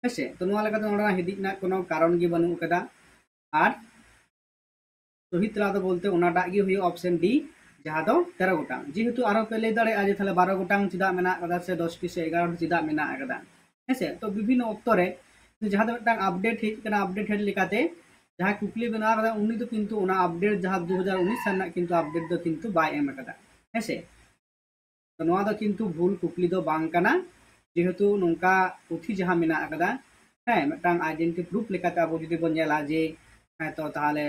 ᱦᱮᱸᱥᱮ? ᱛᱚ ᱱᱚᱣᱟ ᱞᱮᱠᱟᱛᱮ ᱱᱚᱰᱮᱱᱟᱜ ᱦᱤᱫᱤᱡ ᱨᱮᱱᱟᱜ ᱠᱳᱱᱳ ᱠᱟᱨᱚᱱ ᱜᱮ ᱵᱟᱹᱱᱩᱜ ᱟᱠᱟᱫᱟ᱾ ᱟᱨ ᱥᱚᱦᱤ ᱛᱮᱞᱟ ᱫᱚ ᱵᱚᱞᱛᱮ ᱚᱱᱟᱴᱟᱜ ᱜᱮ ᱦᱩᱭᱩᱜᱼᱟ ᱚᱯᱥᱮᱱ ᱰᱤ, ᱡᱟᱦᱟᱸ ᱫᱚ ᱛᱮᱨᱚ ᱜᱚᱴᱟᱝ᱾ ᱡᱮᱦᱮᱛᱩ ᱟᱨᱚ ᱯᱮ ᱞᱟᱹᱭ ᱫᱟᱲᱮᱭᱟᱜᱼᱟ ᱡᱮ ᱛᱟᱦᱞᱮ ᱵᱟᱨᱚ ᱜᱚᱴᱟᱝ ᱪᱮᱫᱟᱜ ᱢᱮᱱᱟᱜ ᱟᱠᱟᱫᱟ ᱥᱮ ᱫᱚᱥ ᱴᱤ ᱥᱮ ᱮᱜᱟᱨᱚ ᱴᱤ ᱪᱮᱫᱟᱜ ᱢᱮᱱᱟᱜ ᱟᱠᱟᱫᱟ, ᱦᱮᱸᱥᱮ? ᱛᱚ ᱵᱤᱵᱷᱤᱱᱱᱚ ᱚᱠᱛᱚ ᱨᱮ ᱡᱟᱦᱟᱸ ᱫᱚ ᱢᱤᱫᱴᱟᱝ ᱟᱯᱰᱮᱴ ᱦᱮᱡ ᱠᱟᱱᱟ, ᱟᱯᱰᱮᱴ ᱦᱮᱡ ᱞᱮᱠᱟᱛᱮ ᱡᱟᱦᱟᱸᱭ ᱠᱩᱠᱞᱤ ᱵᱮᱱᱟᱣ ᱠᱟᱫᱟ ᱩᱱᱤ ᱫᱚ ᱠᱤᱱᱛᱩ ᱚᱱᱟ ᱟᱯᱰᱮᱴ ᱡᱟᱦᱟᱸ ᱫᱩ ᱦᱟᱡᱟᱨ ᱩᱱᱤᱥ ᱥᱟᱞ ᱨᱮᱱᱟᱜ ᱠᱤᱱᱛᱩ ᱟᱯᱰᱮᱴ ᱫᱚ ᱠᱤᱱᱛᱩ ᱵᱟᱭ ᱮᱢ ᱟᱠᱟᱫᱟ, ᱦᱮᱸᱥᱮ? ᱛᱚ ᱱᱚᱣᱟ ᱫᱚ ᱠᱤᱱᱛᱩ ᱵᱷᱩᱞ ᱠᱩᱠᱞᱤ ᱫᱚ ᱵᱟᱝ ᱠᱟᱱᱟ, ᱡᱮᱦᱮᱛᱩ ᱱᱚᱝᱠᱟ ᱯᱩᱛᱷᱤ ᱡᱟᱦᱟᱸ ᱢᱮᱱᱟᱜ ᱟᱠᱟᱫᱟ, ᱦᱮᱸ, ᱢᱤᱫᱴᱟᱝ ᱟᱭᱰᱮᱱᱴᱤ ᱯᱨᱩᱯᱷ ᱞᱮᱠᱟᱛᱮ ᱟᱵᱚ ᱡᱩᱫᱤ ᱵᱚᱱ ᱧᱮᱞᱟ ᱡᱮ, ᱦᱮᱸ, ᱛᱚ ᱛᱟᱦᱞᱮ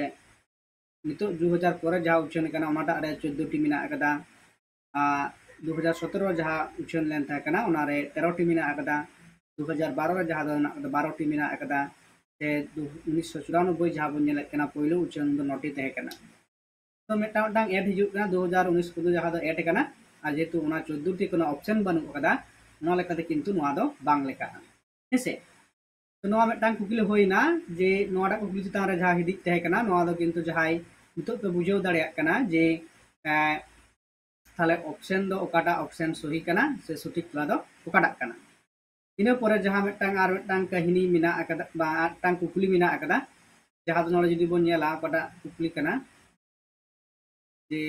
ᱱᱤᱛᱚᱜ ᱫᱩ ᱦᱟᱡᱟᱨ ᱯᱚᱨᱮ ᱡᱟᱦᱟᱸ ᱩᱪᱷᱟᱹᱱ ᱠᱟᱱᱟ ᱚᱱᱟᱴᱟᱜ ᱨᱮ ᱪᱳᱫᱽᱫᱳ ᱴᱤ ᱢᱮᱱᱟᱜ ᱟᱠᱟᱫᱟ, ᱟᱨ ᱫᱩ ᱦᱟᱡᱟᱨ ᱥᱚᱛᱨᱚ ᱡᱟᱦᱟᱸ ᱩᱪᱷᱟᱹᱱ ᱞᱮᱱ ᱛᱟᱦᱮᱸ ᱠᱟᱱᱟ ᱚᱱᱟᱨᱮ ᱛᱮᱨᱚ ᱴᱤ ᱢᱮᱱᱟᱜ ᱟᱠᱟᱫᱟ, ᱫᱩ ᱦᱟᱡᱟᱨ ᱵᱟᱨᱚ ᱨᱮ ᱡᱟᱦᱟᱸ ᱫᱚ ᱢᱮᱱᱟᱜ ᱟᱠᱟᱫᱟ ᱵᱟᱨᱚ ᱴᱤ ᱢᱮᱱᱟᱜ ᱟᱠᱟᱫᱟ, ᱥᱮ ᱫᱩ-, ᱩᱱᱤᱥᱥᱚ ᱪᱩᱨᱟᱱᱚᱵᱵᱳᱭ ᱡᱟᱦᱟᱸ ᱵᱚᱱ ᱧᱮᱞᱮᱫ ᱠᱟᱱᱟ ᱯᱳᱭᱞᱳ ᱩᱪᱷᱟᱹᱱ ᱫᱚ ᱱᱚ ᱴᱤ ᱛᱟᱦᱮᱸ ᱠᱟᱱᱟ᱾ ᱛᱚ ᱢᱤᱫᱴᱟᱝ ᱢᱤᱫᱴᱟᱝ ᱮᱰ ᱦᱤᱡᱩᱜ ᱠᱟᱱᱟ, ᱫᱩ ᱦᱟᱡᱟᱨ ᱩᱱᱤᱥ ᱠᱚᱫᱚ ᱡᱟᱦᱟᱸ ᱫᱚ ᱮᱰ ᱠᱟᱱᱟ, ᱟᱨ ᱡᱮᱦᱮᱛᱩ ᱚᱱᱟ ᱪᱳᱫᱽᱫᱳ ᱴᱤ ᱠᱳᱱᱳ ᱚᱯᱥᱮᱱ ᱵᱟᱹᱱᱩᱜ ᱟᱠᱟᱫᱟ, ᱚᱱᱟ ᱞᱮᱠᱟᱛᱮ ᱠᱤᱱᱛᱩ ᱱᱚᱣᱟ ᱫᱚ ᱵᱟᱝ ᱞᱮᱠᱷᱟᱜᱼᱟ, ᱦᱮᱸᱥᱮ? ᱛᱚ ᱱᱚᱣᱟ ᱢᱤᱫᱴᱟᱝ ᱠᱩᱠᱞᱤ ᱦᱩᱭᱱᱟ ᱡᱮ ᱱᱚᱣᱟᱴᱟᱜ ᱠᱩᱠᱞᱤ ᱪᱮᱛᱟᱱ ᱨᱮ ᱡᱟᱦᱟᱸ ᱦᱤᱫᱤᱡ ᱛᱟᱦᱮᱸ ᱠᱟᱱᱟ, ᱱᱚᱣᱟ ᱫᱚ ᱠᱤᱱᱛᱩ ᱡᱟᱦᱟᱸᱭ ᱱᱤᱛᱚᱜ ᱯᱮ ᱵᱩᱡᱷᱟᱹᱣ ᱫᱟᱲᱮᱭᱟᱜ ᱠᱟᱱᱟ ᱡᱮ, ᱮᱸ, ᱛᱟᱦᱞᱮ ᱚᱯᱥᱮᱱ ᱫᱚ ᱚᱠᱟᱴᱟᱜ ᱚᱯᱥᱮᱱ ᱥᱚᱦᱤ ᱠᱟᱱᱟ ᱥᱮ ᱥᱚᱴᱷᱤᱠ ᱛᱮᱞᱟ ᱫᱚ ᱚᱠᱟᱴᱟᱜ ᱠᱟᱱᱟ᱾ ᱤᱱᱟᱹ ᱯᱚᱨᱮ ᱡᱟᱦᱟᱸ ᱢᱤᱫᱴᱟᱝ ᱟᱨ ᱢᱤᱫᱴᱟᱝ ᱠᱟᱹᱦᱱᱤ ᱢᱮᱱᱟᱜ ᱟᱠᱟᱫᱟ, ᱵᱟ ᱟᱨ ᱢᱤᱫᱴᱟᱝ ᱠᱩᱠᱞᱤ ᱢᱮᱱᱟᱜ ᱟᱠᱟᱫᱟ, ᱡᱟᱦᱟᱸ ᱫᱚ ᱱᱚᱰᱮ ᱡᱩᱫᱤ ᱵᱚᱱ ᱧᱮᱞᱟ ᱚᱠᱟᱴᱟᱜ ᱠᱩᱠᱞᱤ ᱠᱟᱱᱟ, ᱡᱮ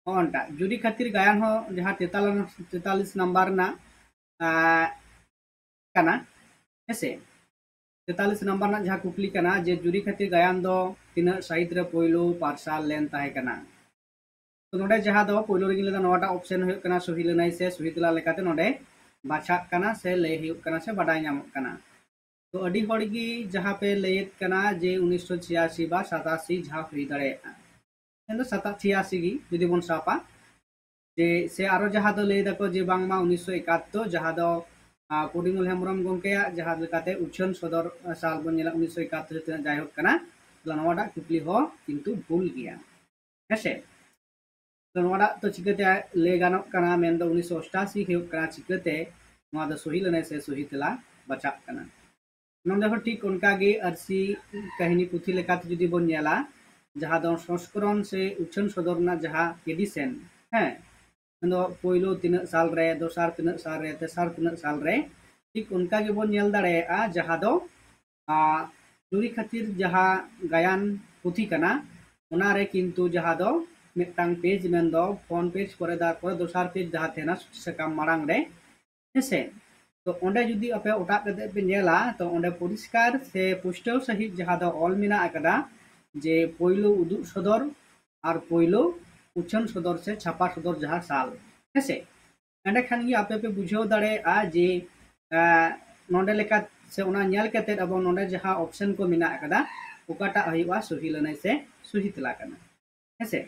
ᱱᱚᱜᱼᱚᱱᱴᱟ ᱡᱩᱨᱤ ᱠᱷᱟᱹᱛᱤᱨ ᱜᱟᱭᱟᱱ ᱦᱚᱸ ᱡᱟᱦᱟᱸ ᱛᱮᱛᱟᱞᱤᱥ, ᱛᱮᱛᱟᱞᱤᱥ ᱱᱟᱢᱵᱟᱨ ᱨᱮᱱᱟᱜ, ᱟᱸ, ᱠᱟᱱᱟ, ᱦᱮᱸᱥᱮ? ᱛᱮᱛᱟᱞᱤᱥ ᱱᱟᱢᱵᱟᱨ ᱨᱮᱱᱟᱜ ᱡᱟᱦᱟᱸ ᱠᱩᱠᱞᱤ ᱠᱟᱱᱟ ᱡᱮ ᱡᱩᱨᱤ ᱠᱷᱟᱹᱛᱤᱨ ᱜᱟᱭᱟᱱ ᱫᱚ ᱛᱤᱱᱟᱹᱜ ᱥᱟᱹᱦᱤᱛ ᱨᱮ ᱯᱳᱭᱞᱳ ᱯᱟᱨᱥᱟᱞ ᱞᱮᱱ ᱛᱟᱦᱮᱸ ᱠᱟᱱᱟ? ᱛᱚ ᱱᱚᱰᱮ ᱡᱟᱦᱟᱸ ᱫᱚ ᱯᱳᱭᱞᱳ ᱨᱮᱜᱮ ᱞᱟᱹᱭᱫᱟ ᱱᱚᱣᱟᱴᱟᱜ ᱚᱯᱥᱮᱱ ᱦᱩᱭᱩᱜ ᱠᱟᱱᱟ ᱥᱚᱦᱤ ᱞᱮᱱᱟᱭ ᱥᱮ ᱥᱚᱦᱤ ᱛᱮᱞᱟ ᱞᱮᱠᱟᱛᱮ ᱱᱚᱰᱮ ᱵᱟᱪᱷᱟᱜ ᱠᱟᱱᱟ ᱥᱮ ᱞᱟᱹᱭ ᱦᱩᱭᱩᱜ ᱠᱟᱱᱟ ᱥᱮ ᱵᱟᱰᱟᱭ ᱧᱟᱢᱚᱜ ᱠᱟᱱᱟ᱾ ᱛᱚ ᱟᱹᱰᱤ ᱦᱚᱲ ᱜᱮ ᱡᱟᱦᱟᱸ ᱯᱮ ᱞᱟᱹᱭᱮᱫ ᱠᱟᱱᱟ ᱡᱮ ᱩᱱᱤᱥᱥᱚ ᱪᱷᱤᱭᱟᱥᱤ ᱵᱟ ᱥᱟᱛᱟᱥᱤ ᱡᱟᱦᱟᱸ ᱦᱩᱭ ᱫᱟᱲᱮᱭᱟᱜᱼᱟ, ᱢᱮᱱᱫᱚ ᱥᱟᱛᱟᱥᱤ ᱜᱮ ᱡᱩᱫᱤ ᱵᱚᱱ ᱥᱟᱵᱟ, ᱡᱮ ᱥᱮ ᱟᱨᱚ ᱡᱟᱦᱟᱸ ᱫᱚ ᱞᱟᱹᱭ ᱫᱟᱠᱚ ᱡᱮ ᱵᱟᱝᱢᱟ ᱩᱱᱤᱥᱥᱚ ᱮᱠᱟᱛᱛᱳᱨ, ᱡᱟᱦᱟᱸ ᱫᱚ ᱟᱸ, ᱯᱚᱨᱤᱢᱚᱞ ᱦᱮᱢᱵᱨᱚᱢ ᱜᱚᱢᱠᱮᱭᱟᱜ ᱡᱟᱦᱟᱸ ᱞᱮᱠᱟᱛᱮ ᱩᱪᱷᱟᱹᱱ ᱥᱚᱫᱚᱨ ᱥᱟᱞ ᱵᱚᱱ ᱧᱮᱞᱟ, ᱩᱱᱤᱥᱥᱚ ᱮᱠᱟᱛᱛᱳᱨ ᱛᱤᱱᱟᱹᱜ ᱡᱟᱭᱦᱳᱠ ᱠᱟᱱᱟ, ᱛᱟᱦᱞᱮ ᱱᱚᱣᱟᱴᱟᱜ ᱠᱩᱠᱞᱤ ᱦᱚᱸ ᱠᱤᱱᱛᱩ ᱵᱷᱩᱞ ᱜᱮᱭᱟ᱾ ᱦᱮᱸᱥᱮ? ᱛᱚ ᱱᱚᱣᱟᱴᱟᱜ ᱛᱚ ᱪᱤᱠᱟᱹᱛᱮ ᱞᱟᱹᱭ ᱜᱟᱱᱚᱜ ᱠᱟᱱᱟ, ᱢᱮᱱᱫᱚ ᱩᱱᱤᱥᱥᱚ ᱚᱥᱴᱟᱥᱤ ᱦᱩᱭᱩᱜ ᱠᱟᱱᱟ, ᱪᱤᱠᱟᱹᱛᱮ ᱱᱚᱣᱟ ᱫᱚ ᱥᱚᱦᱤ ᱞᱮᱱᱟᱭ ᱥᱮ ᱥᱚᱦᱤ ᱛᱮᱞᱟ ᱵᱟᱪᱷᱟᱜ ᱠᱟᱱᱟ? ᱱᱚᱰᱮ ᱦᱚᱸ ᱴᱷᱤᱠ ᱚᱱᱠᱟᱜᱮ ᱟᱹᱨᱥᱤ ᱠᱟᱹᱦᱱᱤ ᱯᱩᱛᱷᱤ ᱞᱮᱠᱟᱛᱮ ᱡᱩᱫᱤ ᱵᱚᱱ ᱧᱮᱞᱟ, ᱡᱟᱦᱟᱸ ᱫᱚ ᱥᱚᱝᱥᱠᱚᱨᱚᱱ ᱥᱮ ᱩᱪᱷᱟᱹᱱ ᱥᱚᱫᱚᱨ ᱨᱮᱱᱟᱜ ᱡᱟᱦᱟᱸ ᱮᱰᱤᱥᱮᱱ, ᱦᱮᱸ, ᱢᱮᱱᱫᱚ ᱯᱳᱭᱞᱳ ᱛᱤᱱᱟᱹᱜ ᱥᱟᱞ ᱨᱮ, ᱫᱚᱥᱟᱨ ᱛᱤᱱᱟᱹᱜ ᱥᱟᱞ ᱨᱮ, ᱛᱮᱥᱟᱨ ᱛᱤᱱᱟᱹᱜ ᱥᱟᱞ ᱨᱮ, ᱴᱷᱤᱠ ᱚᱱᱠᱟ ᱜᱮᱵᱚᱱ ᱧᱮᱞ ᱫᱟᱲᱮᱭᱟᱜᱼᱟ, ᱡᱟᱦᱟᱸ ᱫᱚ, ᱟᱸ, ᱪᱩᱨᱤ ᱠᱷᱟᱹᱛᱤᱨ ᱡᱟᱦᱟᱸ ᱜᱟᱭᱟᱱ ᱯᱩᱛᱷᱤ ᱠᱟᱱᱟ, ᱚᱱᱟᱨᱮ ᱠᱤᱱᱛᱩ ᱡᱟᱦᱟᱸ ᱫᱚ ᱢᱤᱫᱴᱟᱝ ᱯᱮᱡᱽ, ᱢᱮᱱᱫᱚ ᱯᱷᱨᱚᱱᱴ ᱯᱮᱡᱽ ᱯᱚᱨᱮ, ᱛᱟᱨᱯᱚᱨᱮ ᱫᱚᱥᱟᱨ ᱯᱮᱡᱽ ᱡᱟᱦᱟᱸ ᱛᱟᱦᱮᱱᱟ ᱥᱩᱪᱤ ᱥᱟᱠᱟᱢ ᱢᱟᱲᱟᱝ ᱨᱮ, ᱦᱮᱸᱥᱮ? ᱛᱚ ᱚᱸᱰᱮ ᱡᱩᱫᱤ ᱟᱯᱮ ᱚᱴᱟᱜ ᱠᱟᱛᱮ ᱯᱮ ᱧᱮᱞᱟ, ᱛᱚ ᱚᱸᱰᱮ ᱯᱚᱨᱤᱥᱠᱟᱨ ᱥᱮ ᱯᱩᱥᱴᱟᱹᱣ ᱥᱟᱺᱦᱤᱡ ᱡᱟᱦᱟᱸ ᱫᱚ ᱚᱞ ᱢᱮᱱᱟᱜ ᱟᱠᱟᱫᱟ ᱡᱮ ᱯᱳᱭᱞᱳ ᱩᱫᱩᱜ ᱥᱚᱫᱚᱨ ᱟᱨ ᱯᱳᱭᱞᱳ ᱩᱪᱷᱟᱹᱱ ᱥᱚᱫᱚᱨ ᱥᱮ ᱪᱷᱟᱯᱟ ᱥᱚᱫᱚᱨ ᱡᱟᱦᱟᱸ ᱥᱟᱞ, ᱦᱮᱸᱥᱮ? ᱮᱸᱰᱮᱠᱷᱟᱱ ᱜᱮ ᱟᱯᱮ ᱯᱮ ᱵᱩᱡᱷᱟᱹᱣ ᱫᱟᱲᱮᱭᱟᱜᱼᱟ ᱡᱮ, ᱟᱸ, ᱱᱚᱰᱮ ᱞᱮᱠᱟ ᱥᱮ ᱚᱱᱟ ᱧᱮᱞ ᱠᱟᱛᱮ ᱟᱵᱚ ᱱᱚᱰᱮ ᱡᱟᱦᱟᱸ ᱚᱯᱥᱮᱱ ᱠᱚ ᱢᱮᱱᱟᱜ ᱟᱠᱟᱫᱟ, ᱚᱠᱟᱴᱟᱜ ᱦᱩᱭᱩᱜᱼᱟ ᱥᱚᱦᱤ ᱞᱟᱹᱱᱟᱹᱭ ᱥᱮ ᱥᱚᱦᱤ ᱛᱮᱞᱟ ᱠᱟᱱᱟ, ᱦᱮᱸᱥᱮ?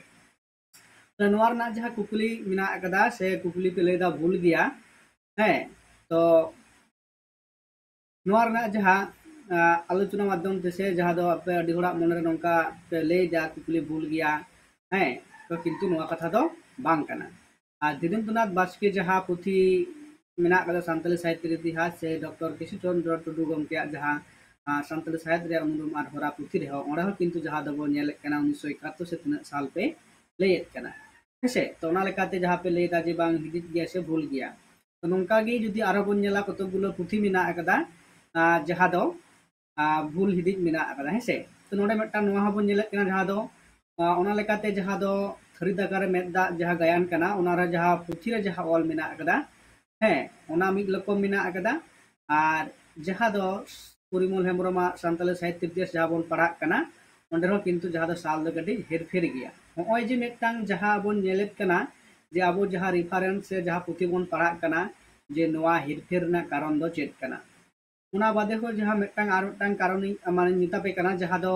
ᱛᱚ ᱱᱚᱣᱟ ᱨᱮᱱᱟᱜ ᱡᱟᱦᱟᱸ ᱠᱩᱠᱞᱤ ᱢᱮᱱᱟᱜ ᱟᱠᱟᱫᱟ ᱥᱮ ᱠᱩᱠᱞᱤ ᱯᱮ ᱞᱟᱹᱭᱫᱟ ᱵᱷᱩᱞ ᱜᱮᱭᱟ, ᱦᱮᱸ, ᱛᱚ ᱱᱚᱣᱟ ᱨᱮᱱᱟᱜ ᱡᱟᱦᱟᱸ, ᱟᱸ, ᱟᱞᱳᱪᱚᱱᱟ ᱢᱟᱫᱽᱫᱷᱚᱢ ᱛᱮ ᱥᱮ ᱡᱟᱦᱟᱸ ᱫᱚ ᱟᱯᱮ ᱟᱹᱰᱤ ᱦᱚᱲᱟᱜ ᱢᱚᱱᱮᱨᱮ ᱱᱚᱝᱠᱟ ᱯᱮ ᱞᱟᱹᱭ ᱮᱫᱟ ᱠᱩᱠᱞᱤ ᱵᱷᱩᱞ ᱜᱮᱭᱟ, ᱦᱮᱸ, ᱛᱚ ᱠᱤᱱᱛᱩ ᱱᱚᱣᱟ ᱠᱟᱛᱷᱟ ᱫᱚ ᱵᱟᱝ ᱠᱟᱱᱟ᱾ ᱟᱨ ᱫᱷᱤᱨᱮᱱᱫᱨᱚᱱᱟᱛᱷ ᱵᱟᱥᱠᱮ ᱡᱟᱦᱟᱸ ᱯᱩᱛᱷᱤ ᱢᱮᱱᱟᱜ ᱟᱠᱟᱫᱟ ᱥᱟᱱᱛᱟᱲᱤ ᱥᱟᱦᱤᱛᱛᱚ ᱤᱛᱤᱦᱟᱥ ᱥᱮ ᱰᱚᱠᱴᱚᱨ ᱠᱮᱥᱤ ᱪᱚᱸᱫᱽᱨᱚ ᱴᱩᱰᱩ ᱜᱚᱢᱠᱮᱭᱟᱜ ᱡᱟᱦᱟᱸ, ᱟᱸ, ᱥᱟᱱᱛᱟᱲᱤ ᱥᱟᱶᱦᱮᱫ ᱨᱮᱭᱟᱜ ᱩᱱᱩᱨᱩᱢ ᱟᱨ ᱦᱚᱨᱟ ᱯᱩᱛᱷᱤ ᱨᱮᱦᱚᱸ, ᱚᱸᱰᱮ ᱦᱚᱸ ᱠᱤᱱᱛᱩ ᱡᱟᱦᱟᱸ ᱫᱚᱵᱚ ᱧᱮᱞᱮᱫ ᱠᱟᱱᱟ ᱩᱱᱤᱥᱥᱚ ᱮᱠᱟᱛᱛᱳᱨ ᱥᱮ ᱛᱤᱱᱟᱹᱜ ᱥᱟᱞ ᱯᱮ ᱞᱟᱹᱭᱮᱫ ᱠᱟᱱᱟ, ᱦᱮᱸᱥᱮ? ᱛᱚ ᱚᱱᱟ ᱞᱮᱠᱟᱛᱮ ᱡᱟᱦᱟᱸ ᱯᱮ ᱞᱟᱹᱭ ᱮᱫᱟ ᱡᱮ ᱵᱟᱝ ᱦᱤᱫᱤᱡ ᱜᱮᱭᱟ ᱥᱮ ᱵᱷᱩᱞ ᱜᱮᱭᱟ, ᱛᱚ ᱱᱚᱝᱠᱟ ᱜᱮ ᱡᱩᱫᱤ ᱟᱨᱦᱚᱸ ᱵᱚᱱ ᱧᱮᱞᱟ ᱠᱚᱛᱚᱠ ᱜᱩᱞᱳ ᱯᱩᱛᱷᱤ ᱢᱮᱱᱟᱜ ᱟᱠᱟᱫᱟ, ᱟᱸ, ᱡᱟᱦᱟᱸ ᱫᱚ, ᱟᱸ, ᱵᱷᱩᱞ ᱦᱤᱫᱤᱡ ᱢᱮᱱᱟᱜ ᱟᱠᱟᱫᱟ, ᱦᱮᱸᱥᱮ? ᱛᱚ ᱱᱚᱰᱮ ᱢᱤᱫᱴᱟᱝ ᱱᱚᱣᱟ ᱦᱚᱸᱵᱚᱱ ᱧᱮᱞᱮᱫ ᱠᱟᱱᱟ ᱡᱟᱦᱟᱸ ᱫᱚ, ᱟᱸ, ᱚᱱᱟ ᱞᱮᱠᱟᱛᱮ ᱡᱟᱦᱟᱸ ᱫᱚ ᱛᱷᱟᱹᱨᱤ ᱫᱟᱠᱟ ᱨᱮ ᱢᱮᱫ ᱫᱟᱜ ᱡᱟᱦᱟᱸ ᱜᱟᱭᱟᱱ ᱠᱟᱱᱟ, ᱚᱱᱟᱨᱮ ᱡᱟᱦᱟᱸ ᱯᱩᱛᱷᱤ ᱨᱮ ᱡᱟᱦᱟᱸ ᱚᱞ ᱢᱮᱱᱟᱜ ᱟᱠᱟᱫᱟ, ᱦᱮᱸ, ᱚᱱᱟ ᱢᱤᱫ ᱨᱚᱠᱚᱢ ᱢᱮᱱᱟᱜ ᱟᱠᱟᱫᱟ᱾ ᱟᱨ ᱡᱟᱦᱟᱸ ᱫᱚ ᱯᱚᱨᱤᱢᱚᱞ ᱦᱮᱢᱵᱨᱚᱢᱟᱜ ᱥᱟᱱᱛᱟᱲᱤ ᱥᱟᱦᱤᱛᱛᱚ ᱤᱛᱤᱦᱟᱥ ᱡᱟᱦᱟᱸ ᱵᱚᱱ ᱯᱟᱲᱦᱟᱜ ᱠᱟᱱᱟ, ᱚᱸᱰᱮ ᱦᱚᱸ ᱠᱤᱱᱛᱩ ᱡᱟᱦᱟᱸ ᱫᱚ ᱥᱟᱞ ᱫᱚ ᱠᱟᱹᱴᱤᱡ ᱦᱮᱨᱯᱷᱮᱨ ᱜᱮᱭᱟ᱾ ᱱᱚᱜᱼᱚᱭ ᱡᱮ ᱢᱤᱫᱴᱟᱝ ᱡᱟᱦᱟᱸ ᱵᱚᱱ ᱧᱮᱞᱮᱫ ᱠᱟᱱᱟ ᱡᱮ ᱟᱵᱚ ᱡᱟᱦᱟᱸ reference ᱥᱮ ᱡᱟᱦᱟᱸ ᱯᱩᱛᱷᱤ ᱵᱚᱱ ᱯᱟᱲᱦᱟᱜ ᱠᱟᱱᱟ, ᱡᱮ ᱱᱚᱣᱟ ᱦᱮᱨᱯᱷᱮᱨ ᱨᱮᱱᱟᱜ ᱠᱟᱨᱚᱱ ᱫᱚ ᱪᱮᱫ ᱠᱟᱱᱟ᱾ ᱚᱱᱟ ᱵᱟᱫᱮ ᱦᱚᱸ ᱡᱟᱦᱟᱸ ᱢᱤᱫᱴᱟᱝ, ᱟᱨ ᱢᱤᱫᱴᱟᱝ ᱠᱟᱨᱚᱱᱤᱧ ᱢᱟᱱᱮᱧ ᱢᱮᱛᱟ ᱯᱮ ᱠᱟᱱᱟ, ᱡᱟᱦᱟᱸ ᱫᱚ,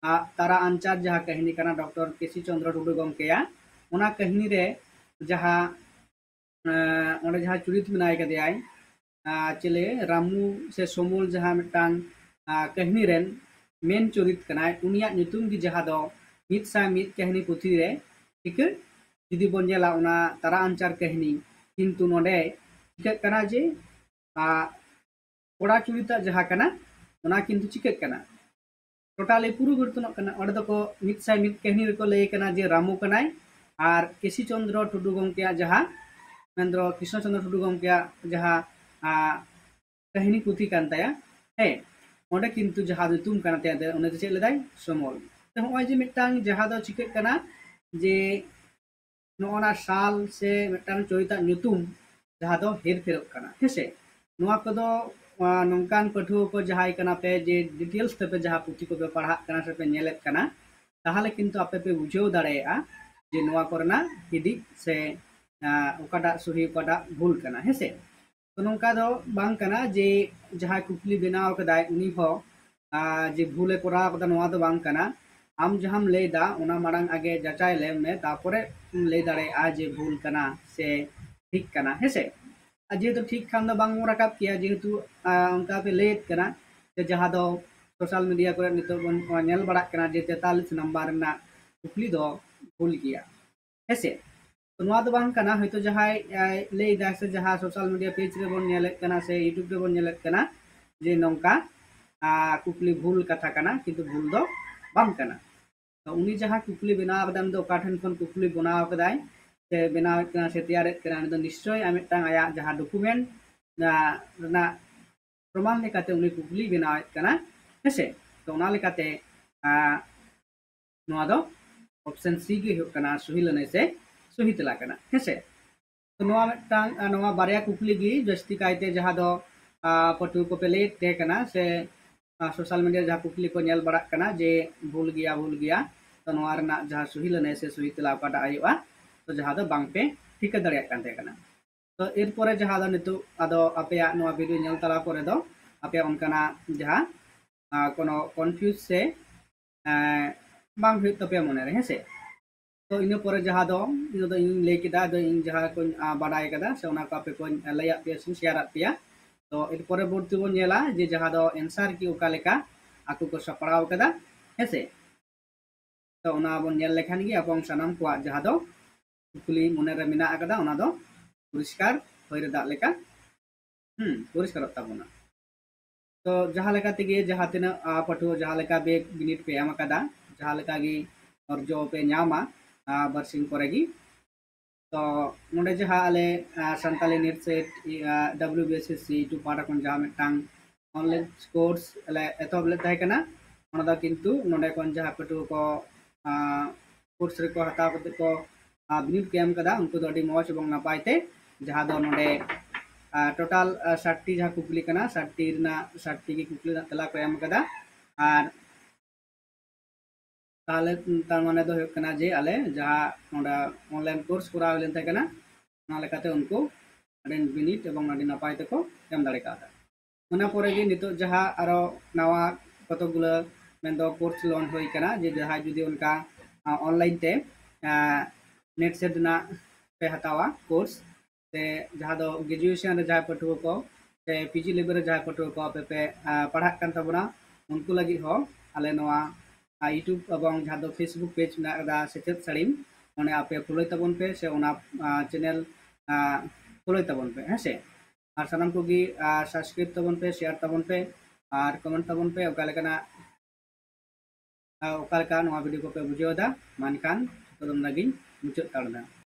ᱟ, ᱛᱟᱨᱟ ᱟᱧᱪᱟᱨ ᱡᱟᱦᱟᱸ ᱠᱟᱹᱦᱱᱤ ᱠᱟᱱᱟ ᱰᱚᱠᱴᱚᱨ ᱠᱮᱥᱤ ᱪᱚᱸᱫᱽᱨᱚ ᱴᱩᱰᱩ ᱜᱚᱢᱠᱮᱭᱟᱜ, ᱚᱱᱟ ᱠᱟᱹᱦᱱᱤ ᱨᱮ ᱡᱟᱦᱟᱸ, ᱮᱸ, ᱚᱸᱰᱮ ᱡᱟᱦᱟᱸ ᱪᱩᱨᱤᱛ ᱢᱮᱱᱟᱭ ᱠᱟᱫᱮᱭᱟᱭ, ᱟ, ᱪᱮᱞᱮ ᱨᱟᱢᱩ ᱥᱮ ᱥᱚᱢᱚᱞ, ᱡᱟᱦᱟᱸ ᱢᱤᱫᱴᱟᱝ, ᱟ, ᱠᱟᱹᱦᱱᱤ ᱨᱮᱱ ᱢᱮᱱ ᱪᱩᱨᱤᱛ ᱠᱟᱱᱟᱭ, ᱩᱱᱤᱭᱟᱜ ᱧᱩᱛᱩᱢ ᱜᱮ ᱡᱟᱦᱟᱸ ᱫᱚ ᱢᱤᱫ ᱥᱟᱭ ᱢᱤᱫ ᱠᱟᱹᱦᱱᱤ ᱯᱩᱛᱷᱤ ᱨᱮ ᱴᱷᱤᱠᱟᱹ ᱡᱩᱫᱤ ᱵᱚᱱ ᱧᱮᱞᱟ ᱚᱱᱟ ᱛᱟᱨᱟ ᱟᱧᱪᱟᱨ ᱠᱟᱹᱦᱱᱤ, ᱠᱤᱱᱛᱩ ᱱᱚᱰᱮ ᱪᱤᱠᱟᱹᱜ ᱠᱟᱱᱟ ᱡᱮ, ᱟ, ᱠᱚᱲᱟ ᱪᱩᱨᱤᱛᱟᱜ ᱡᱟᱦᱟᱸ ᱠᱟᱱᱟ, ᱚᱱᱟ ᱠᱤᱱᱛᱩ ᱪᱤᱠᱟᱹᱜ ᱠᱟᱱᱟ, ᱴᱳᱴᱟᱞᱤ ᱯᱚᱨᱤᱵᱚᱨᱛᱚᱱᱚᱜ ᱠᱟᱱᱟ᱾ ᱚᱸᱰᱮ ᱫᱚᱠᱚ ᱢᱤᱫ ᱥᱟᱭ ᱢᱤᱫ ᱠᱟᱹᱦᱱᱤ ᱨᱮᱠᱚ ᱞᱟᱹᱭ ᱠᱟᱱᱟ ᱡᱮ ᱨᱟᱢᱩ ᱠᱟᱱᱟᱭ, ᱟᱨ ᱠᱮᱥᱤ ᱪᱚᱸᱫᱽᱨᱚ ᱴᱩᱰᱩ ᱜᱚᱢᱠᱮᱭᱟᱜ ᱡᱟᱦᱟᱸ, ᱢᱮᱱᱫᱚ ᱠᱨᱤᱥᱱᱚ ᱪᱚᱸᱫᱽᱨᱚ ᱴᱩᱰᱩ ᱜᱚᱢᱠᱮᱭᱟᱜ ᱡᱟᱦᱟᱸ, ᱟ, ᱠᱟᱹᱦᱱᱤ ᱯᱩᱛᱷᱤ ᱠᱟᱱ ᱛᱟᱭᱟ, ᱦᱮᱸ, ᱚᱸᱰᱮ ᱠᱤᱱᱛᱩ ᱡᱟᱦᱟᱸ ᱧᱩᱛᱩᱢ ᱠᱟᱱ ᱛᱟᱭᱟ, ᱩᱱᱤ ᱫᱚ ᱪᱮᱫ ᱞᱮᱫᱟᱭ? ᱥᱚᱢᱚᱞ᱾ ᱛᱚ ᱱᱚᱜᱼᱚᱭ ᱡᱮ ᱢᱤᱫᱴᱟᱝ ᱡᱟᱦᱟᱸ ᱫᱚ ᱪᱤᱠᱟᱹᱜ ᱠᱟᱱᱟ ᱡᱮ ᱱᱚᱜᱼᱚ ᱱᱟ ᱥᱟᱞ ᱥᱮ ᱢᱤᱫᱴᱟᱝ ᱪᱚᱨᱤᱛᱟᱜ ᱧᱩᱛᱩᱢ ᱡᱟᱦᱟᱸ ᱫᱚ ᱦᱮᱨ ᱯᱷᱮᱨᱚᱜ ᱠᱟᱱᱟ, ᱦᱮᱸᱥᱮ? ᱱᱚᱣᱟ ᱠᱚᱫᱚ, ᱟ, ᱱᱚᱝᱠᱟᱱ ᱯᱟᱹᱴᱷᱩᱣᱟᱹ ᱠᱚ ᱡᱟᱦᱟᱸᱭ ᱠᱟᱱᱟ ᱯᱮ ᱡᱮ details ᱛᱮᱯᱮ ᱡᱟᱦᱟᱸ ᱯᱩᱛᱷᱤ ᱠᱚᱯᱮ ᱯᱟᱲᱦᱟᱜ ᱠᱟᱱᱟ ᱥᱮᱯᱮ ᱧᱮᱞᱮᱫ ᱠᱟᱱᱟ, ᱛᱟᱦᱚᱞᱮ ᱠᱤᱱᱛᱩ ᱟᱯᱮ ᱯᱮ ᱵᱩᱡᱷᱟᱹᱣ ᱫᱟᱲᱮᱭᱟᱜᱼᱟ ᱡᱮ ᱱᱚᱣᱟ ᱠᱚᱨᱮᱱᱟᱜ ᱦᱤᱫᱤᱡ ᱥᱮ, ᱟ, ᱚᱠᱟᱴᱟᱜ ᱥᱚᱦᱤ ᱚᱠᱟᱴᱟᱜ ᱵᱷᱩᱞ ᱠᱟᱱᱟ, ᱦᱮᱸᱥᱮ? ᱛᱚ ᱱᱚᱝᱠᱟ ᱫᱚ ᱵᱟᱝ ᱠᱟᱱᱟ ᱡᱮ ᱡᱟᱦᱟᱸᱭ ᱠᱩᱠᱞᱤ ᱵᱮᱱᱟᱣ ᱠᱟᱫᱟᱭ ᱩᱱᱤ ᱦᱚᱸ, ᱟ, ᱡᱮ ᱵᱷᱩᱞᱮ ᱠᱚᱨᱟᱣ ᱠᱟᱫᱟ, ᱱᱚᱣᱟ ᱫᱚ ᱵᱟᱝ ᱠᱟᱱᱟ᱾ ᱟᱢ ᱡᱟᱦᱟᱸᱢ ᱞᱟᱹᱭᱫᱟ ᱚᱱᱟ ᱢᱟᱲᱟᱝ ᱟᱜᱮ ᱡᱟᱪᱟᱭ ᱞᱮᱢ ᱢᱮ, ᱛᱟᱨᱯᱚᱨᱮ ᱮᱢ ᱞᱟᱹᱭ ᱫᱟᱲᱮᱭᱟᱜᱼᱟ ᱡᱮ ᱵᱷᱩᱞ ᱠᱟᱱᱟ ᱥᱮ ᱴᱷᱤᱠ ᱠᱟᱱᱟ, ᱦᱮᱸᱥᱮ? ᱟᱨ ᱡᱮᱦᱮᱛᱩ ᱴᱷᱤᱠ ᱠᱷᱟᱱ ᱫᱚ ᱵᱟᱝ ᱵᱚᱱ ᱨᱟᱠᱟᱵ ᱠᱮᱭᱟ, ᱡᱮᱦᱮᱛᱩ, ᱟ, ᱚᱱᱠᱟ ᱯᱮ ᱞᱟᱹᱭᱮᱫ ᱠᱟᱱᱟ ᱡᱮ ᱡᱟᱦᱟᱸ ᱫᱚ social media ᱠᱚᱨᱮ ᱱᱤᱛᱚᱜ ᱵᱚᱱ, ᱟ, ᱧᱮᱞ ᱵᱟᱲᱟᱜ ᱠᱟᱱᱟ ᱡᱮ ᱛᱮᱛᱟᱞᱤᱥ ᱱᱟᱢᱵᱟᱨ ᱨᱮᱱᱟᱜ ᱠᱩᱠᱞᱤ ᱫᱚ ᱵᱷᱩᱞ ᱜᱮᱭᱟ, ᱦᱮᱸᱥᱮ? ᱛᱚ ᱱᱚᱣᱟ ᱫᱚ ᱵᱟᱝ ᱠᱟᱱᱟ, ᱦᱚᱭᱛᱳ ᱡᱟᱦᱟᱸᱭ, ᱮ, ᱞᱟᱹᱭ ᱫᱟᱭ ᱥᱮ ᱡᱟᱦᱟᱸ social media page ᱨᱮᱵᱚᱱ ᱧᱮᱞᱮᱫ ᱠᱟᱱᱟ ᱥᱮ YouTube ᱨᱮᱵᱚᱱ ᱧᱮᱞᱮᱫ ᱠᱟᱱᱟ ᱡᱮ ᱱᱚᱝᱠᱟ, ᱟ, ᱠᱩᱠᱞᱤ ᱵᱷᱩᱞ ᱠᱟᱛᱷᱟ ᱠᱟᱱᱟ, ᱠᱤᱱᱛᱩ ᱵᱷᱩᱞ ᱫᱚ ᱵᱟᱝ ᱠᱟᱱᱟ᱾ ᱛᱚ ᱩᱱᱤ ᱡᱟᱦᱟᱸ ᱠᱩᱠᱞᱤ ᱵᱮᱱᱟᱣ ᱠᱟᱫᱟ, ᱩᱱᱤ ᱫᱚ ᱚᱠᱟ ᱴᱷᱮᱱ ᱠᱷᱚᱱ ᱠᱩᱠᱞᱤ ᱵᱮᱱᱟᱣ ᱠᱟᱫᱟᱭ ᱥᱮ ᱵᱮᱱᱟᱣᱮᱫ ᱠᱟᱱᱟ ᱥᱮ ᱛᱮᱭᱟᱨᱮᱫ ᱠᱟᱱᱟ, ᱩᱱᱤ ᱫᱚ ᱱᱤᱥᱪᱳᱭ ᱟᱨ ᱢᱤᱫᱴᱟᱝ ᱟᱭᱟᱜ ᱡᱟᱦᱟᱸ document, ᱟ, ᱨᱮᱱᱟᱜ ᱯᱨᱚᱢᱟᱱ ᱞᱮᱠᱟᱛᱮ ᱩᱱᱤ ᱠᱩᱠᱞᱤ ᱵᱮᱱᱟᱣᱮᱫ ᱠᱟᱱᱟ, ᱦᱮᱸᱥᱮ? ᱛᱚ ᱚᱱᱟ ᱞᱮᱠᱟᱛᱮ, ᱟ, ᱱᱚᱣᱟ ᱫᱚ option C ᱜᱮ ᱦᱩᱭᱩᱜ ᱠᱟᱱᱟ ᱥᱚᱦᱤ ᱞᱟᱹᱱᱟᱹᱭ ᱥᱮ ᱥᱚᱦᱤ ᱛᱮᱞᱟ ᱠᱟᱱᱟ, ᱦᱮᱸᱥᱮ? ᱛᱚ ᱱᱚᱣᱟ ᱢᱤᱫᱴᱟᱝ, ᱟ, ᱱᱚᱣᱟ ᱵᱟᱨᱭᱟ ᱠᱩᱠᱞᱤ ᱜᱮ ᱡᱟᱹᱥᱛᱤ ᱠᱟᱭᱛᱮ ᱡᱟᱦᱟᱸ ᱫᱚ, ᱟ, ᱯᱟᱹᱴᱷᱩᱣᱟᱹ ᱠᱚᱯᱮ ᱞᱟᱹᱭᱮᱫ ᱛᱟᱦᱮᱸ ᱠᱟᱱᱟ ᱥᱮ, ᱟ, social media ᱡᱟᱦᱟᱸ ᱠᱩᱠᱞᱤ ᱠᱚ ᱧᱮᱞ ᱵᱟᱲᱟᱜ ᱠᱟᱱᱟ ᱡᱮ ᱵᱷᱩᱞ ᱜᱮᱭᱟ, ᱵᱷᱩᱞ ᱜᱮᱭᱟ, ᱛᱚ ᱱᱚᱣᱟ ᱨᱮᱱᱟᱜ ᱡᱟᱦᱟᱸ ᱥᱚᱦᱤ ᱞᱟᱹᱱᱟᱹᱭ ᱥᱮ ᱥᱚᱦᱤ ᱛᱮᱞᱟ ᱚᱠᱟᱴᱟᱜ ᱦᱩᱭᱩᱜᱼᱟ, ᱛᱚ ᱡᱟᱦᱟᱸ ᱫᱚ ᱵᱟᱝᱯᱮ ᱴᱷᱤᱠᱟᱹ ᱫᱟᱲᱮᱭᱟᱜ ᱠᱟᱱ ᱛᱟᱦᱮᱸ ᱠᱟᱱᱟ᱾ ᱛᱚ ᱮᱨᱯᱚᱨᱮ ᱡᱟᱦᱟᱸ ᱫᱚ ᱱᱤᱛᱚᱜ ᱟᱫᱚ ᱟᱯᱮᱭᱟᱜ ᱱᱚᱣᱟ video ᱧᱮᱞ ᱛᱟᱞᱟ ᱯᱚᱨᱮ ᱫᱚ ᱟᱯᱮᱭᱟᱜ ᱚᱱᱠᱟᱱᱟᱜ ᱡᱟᱦᱟᱸ ᱟᱨ ᱠᱳᱱᱳ confuse ᱥᱮ ᱵᱟᱝ ᱦᱩᱭᱩᱜ ᱛᱟᱯᱮᱭᱟ ᱢᱚᱱᱮᱨᱮ, ᱦᱮᱸᱥᱮ? ᱛᱚ ᱤᱱᱟᱹ ᱯᱚᱨᱮ ᱡᱟᱦᱟᱸ ᱫᱚ ᱤᱧ ᱫᱚ ᱤᱧ ᱞᱟᱹᱭ ᱠᱮᱫᱟ, ᱟᱫᱚ ᱤᱧ ᱡᱟᱦᱟᱸ ᱠᱚᱧ ᱵᱟᱰᱟᱭ ᱠᱟᱫᱟ ᱥᱮ ᱚᱱᱟ ᱠᱚ ᱟᱯᱮ ᱠᱚᱧ ᱞᱟᱹᱭᱟᱫ ᱯᱮᱭᱟ ᱥᱮ share ᱟᱫ ᱯᱮᱭᱟ᱾ ᱛᱚ ᱮᱨ ᱯᱚᱨᱚᱵᱚᱨᱛᱤ ᱵᱚᱱ ᱧᱮᱞᱟ ᱡᱮ ᱡᱟᱦᱟᱸ ᱫᱚ answer key ᱚᱠᱟ ᱞᱮᱠᱟ ᱟᱠᱚ ᱠᱚ ᱥᱟᱯᱲᱟᱣ ᱠᱟᱫᱟ, ᱦᱮᱸᱥᱮ? ᱛᱚ ᱚᱱᱟ ᱵᱚᱱ ᱧᱮᱞ ᱞᱮᱠᱷᱟᱱ ᱜᱮ ᱟᱵᱚ ᱥᱟᱱᱟᱢ ᱠᱚᱣᱟᱜ ᱡᱟᱦᱟᱸ ᱫᱚ ᱠᱩᱠᱞᱤ ᱢᱚᱱᱮᱨᱮ ᱢᱮᱱᱟᱜ ᱟᱠᱟᱫᱟ, ᱚᱱᱟ ᱫᱚ ᱯᱚᱨᱤᱥᱠᱟᱨ ᱦᱚᱭ ᱨᱮ ᱫᱟᱜ ᱞᱮᱠᱟ ᱦᱩᱸ ᱯᱚᱨᱤᱥᱠᱟᱨᱚᱜ ᱛᱟᱵᱚᱱᱟ᱾ ᱛᱚ ᱡᱟᱦᱟᱸ ᱞᱮᱠᱟ ᱛᱮᱜᱮ ᱡᱟᱦᱟᱸ ᱛᱤᱱᱟᱹᱜ ᱯᱟᱹᱴᱷᱩᱣᱟᱹ ᱡᱟᱦᱟᱸ ᱞᱮᱠᱟ ᱵᱤᱱᱤᱰ ᱯᱮ ᱮᱢ ᱟᱠᱟᱫᱟ, ᱡᱟᱦᱟᱸ ᱞᱮᱠᱟ ᱜᱮ ᱚᱨᱡᱚ ᱯᱮ ᱧᱟᱢᱟ ᱵᱟᱨᱥᱤᱧ ᱠᱚᱨᱮ ᱜᱮ᱾ ᱛᱚ ᱱᱚᱰᱮ ᱡᱟᱦᱟᱸ ᱟᱞᱮ Santali NET SET WBSSC YouTube ᱯᱟᱦᱴᱟ ᱠᱷᱚᱱ ᱡᱟᱦᱟᱸ ᱢᱤᱫᱴᱟᱝ online course ᱞᱮ ᱮᱛᱚᱦᱚᱵ ᱞᱮᱫ ᱛᱟᱦᱮᱸ ᱠᱟᱱᱟ, ᱚᱱᱟ ᱫᱚ ᱠᱤᱱᱛᱩ ᱱᱚᱰᱮ ᱠᱷᱚᱱ ᱡᱟᱦᱟᱸ ᱯᱟᱹᱴᱷᱩᱣᱟᱹ ᱠᱚ course ᱨᱮᱠᱚ ᱦᱟᱛᱟᱣ ᱠᱟᱛᱮ ᱠᱚ ᱵᱤᱱᱤᱰ ᱠᱚ ᱮᱢ ᱠᱟᱫᱟ, ᱩᱱᱠᱩ ᱫᱚ ᱟᱹᱰᱤ ᱢᱚᱡᱽ ᱮᱵᱚᱝ ᱱᱟᱯᱟᱭ ᱛᱮ ᱡᱟᱦᱟᱸ ᱫᱚ ᱱᱚᱰᱮ total ᱥᱟᱴ ᱴᱤ ᱡᱟᱦᱟᱸ ᱠᱩᱠᱞᱤ ᱠᱟᱱᱟ, ᱥᱟᱴ ᱴᱤ ᱨᱮᱱᱟᱜ ᱥᱟᱴ ᱴᱤ ᱜᱮ ᱠᱩᱠᱞᱤ ᱨᱮᱱᱟᱜ ᱛᱮᱞᱟ ᱠᱚ ᱮᱢ ᱠᱟᱫᱟ᱾ ᱟᱨ ᱛᱟᱦᱚᱞᱮ ᱛᱟᱨ ᱢᱟᱱᱮ ᱫᱚ ᱦᱩᱭᱩᱜ ᱠᱟᱱᱟ ᱡᱮ ᱟᱞᱮ ᱡᱟᱦᱟᱸ ᱱᱚᱰᱮ online course ᱠᱚᱨᱟᱣ ᱦᱩᱭ ᱞᱮᱱ ᱛᱟᱦᱮᱸ ᱠᱟᱱᱟ, ᱚᱱᱟ ᱞᱮᱠᱟᱛᱮ ᱩᱱᱠᱩ ᱟᱹᱰᱤ ᱵᱤᱱᱤᱰ ᱮᱵᱚᱝ ᱟᱹᱰᱤ ᱱᱟᱯᱟᱭ ᱛᱮᱠᱚ ᱮᱢ ᱫᱟᱲᱮ ᱠᱟᱣᱫᱟ᱾ ᱚᱱᱟ ᱯᱚᱨᱮ ᱜᱮ ᱱᱤᱛᱚᱜ ᱡᱟᱦᱟᱸ ᱟᱨᱚ ᱱᱟᱣᱟ ᱠᱚᱛᱚᱠ ᱜᱩᱞᱟᱹ ᱢᱮᱱᱫᱚ course launch ᱦᱩᱭ ᱠᱟᱱᱟ, ᱡᱮ ᱡᱟᱦᱟᱸᱭ ᱡᱩᱫᱤ ᱚᱱᱠᱟ online ᱛᱮ NET SET ᱨᱮᱱᱟᱜ ᱯᱮ ᱦᱟᱛᱟᱣᱟ course, ᱥᱮ ᱡᱟᱦᱟᱸ ᱫᱚ graduation ᱨᱮ ᱡᱟᱦᱟᱸᱭ ᱯᱟᱹᱴᱷᱩᱣᱟᱹ ᱠᱚ ᱥᱮ PG level ᱨᱮ ᱡᱟᱦᱟᱸᱭ ᱯᱟᱹᱴᱷᱩᱣᱟᱹ ᱠᱚ ᱟᱯᱮ ᱯᱮ ᱯᱟᱲᱦᱟᱜ ᱠᱟᱱ ᱛᱟᱵᱚᱱᱟ, ᱩᱱᱠᱩ ᱞᱟᱹᱜᱤᱫ ᱦᱚᱸ ᱟᱞᱮ ᱱᱚᱣᱟ YouTube ᱮᱵᱚᱝ ᱡᱟᱦᱟᱸ ᱫᱚ Facebook page ᱢᱮᱱᱟᱜ ᱟᱠᱟᱫᱟ ᱥᱮᱪᱮᱫ ᱥᱟᱹᱲᱤᱢ, ᱚᱱᱮ ᱟᱯᱮ ᱯᱷᱳᱞᱳᱭ ᱛᱟᱵᱚᱱ ᱯᱮ ᱥᱮ ᱚᱱᱟ channel ᱯᱷᱳᱞᱳᱭ ᱛᱟᱵᱚᱱ ᱯᱮ, ᱦᱮᱸ ᱥᱮ? ᱟᱨ ᱥᱟᱱᱟᱢ ᱠᱚᱜᱮ subscribe ᱛᱟᱵᱚᱱ ᱯᱮ, share ᱛᱟᱵᱚᱱ ᱯᱮ ᱟᱨ comment ᱛᱟᱵᱚᱱ ᱯᱮ ᱚᱠᱟ ᱞᱮᱠᱟᱱᱟᱜ ᱚᱠᱟ ᱞᱮᱠᱟ ᱱᱚᱣᱟ video ᱠᱚᱯᱮ ᱵᱩᱡᱷᱟᱹᱣ ᱮᱫᱟ᱾ ᱢᱟ ᱮᱱᱠᱷᱟᱱ ᱱᱤᱛᱚᱜ ᱫᱚ ᱱᱚᱰᱮ ᱜᱤᱧ ᱢᱩᱪᱟᱹᱫ ᱦᱟᱛᱟᱲ ᱮᱫᱟ᱾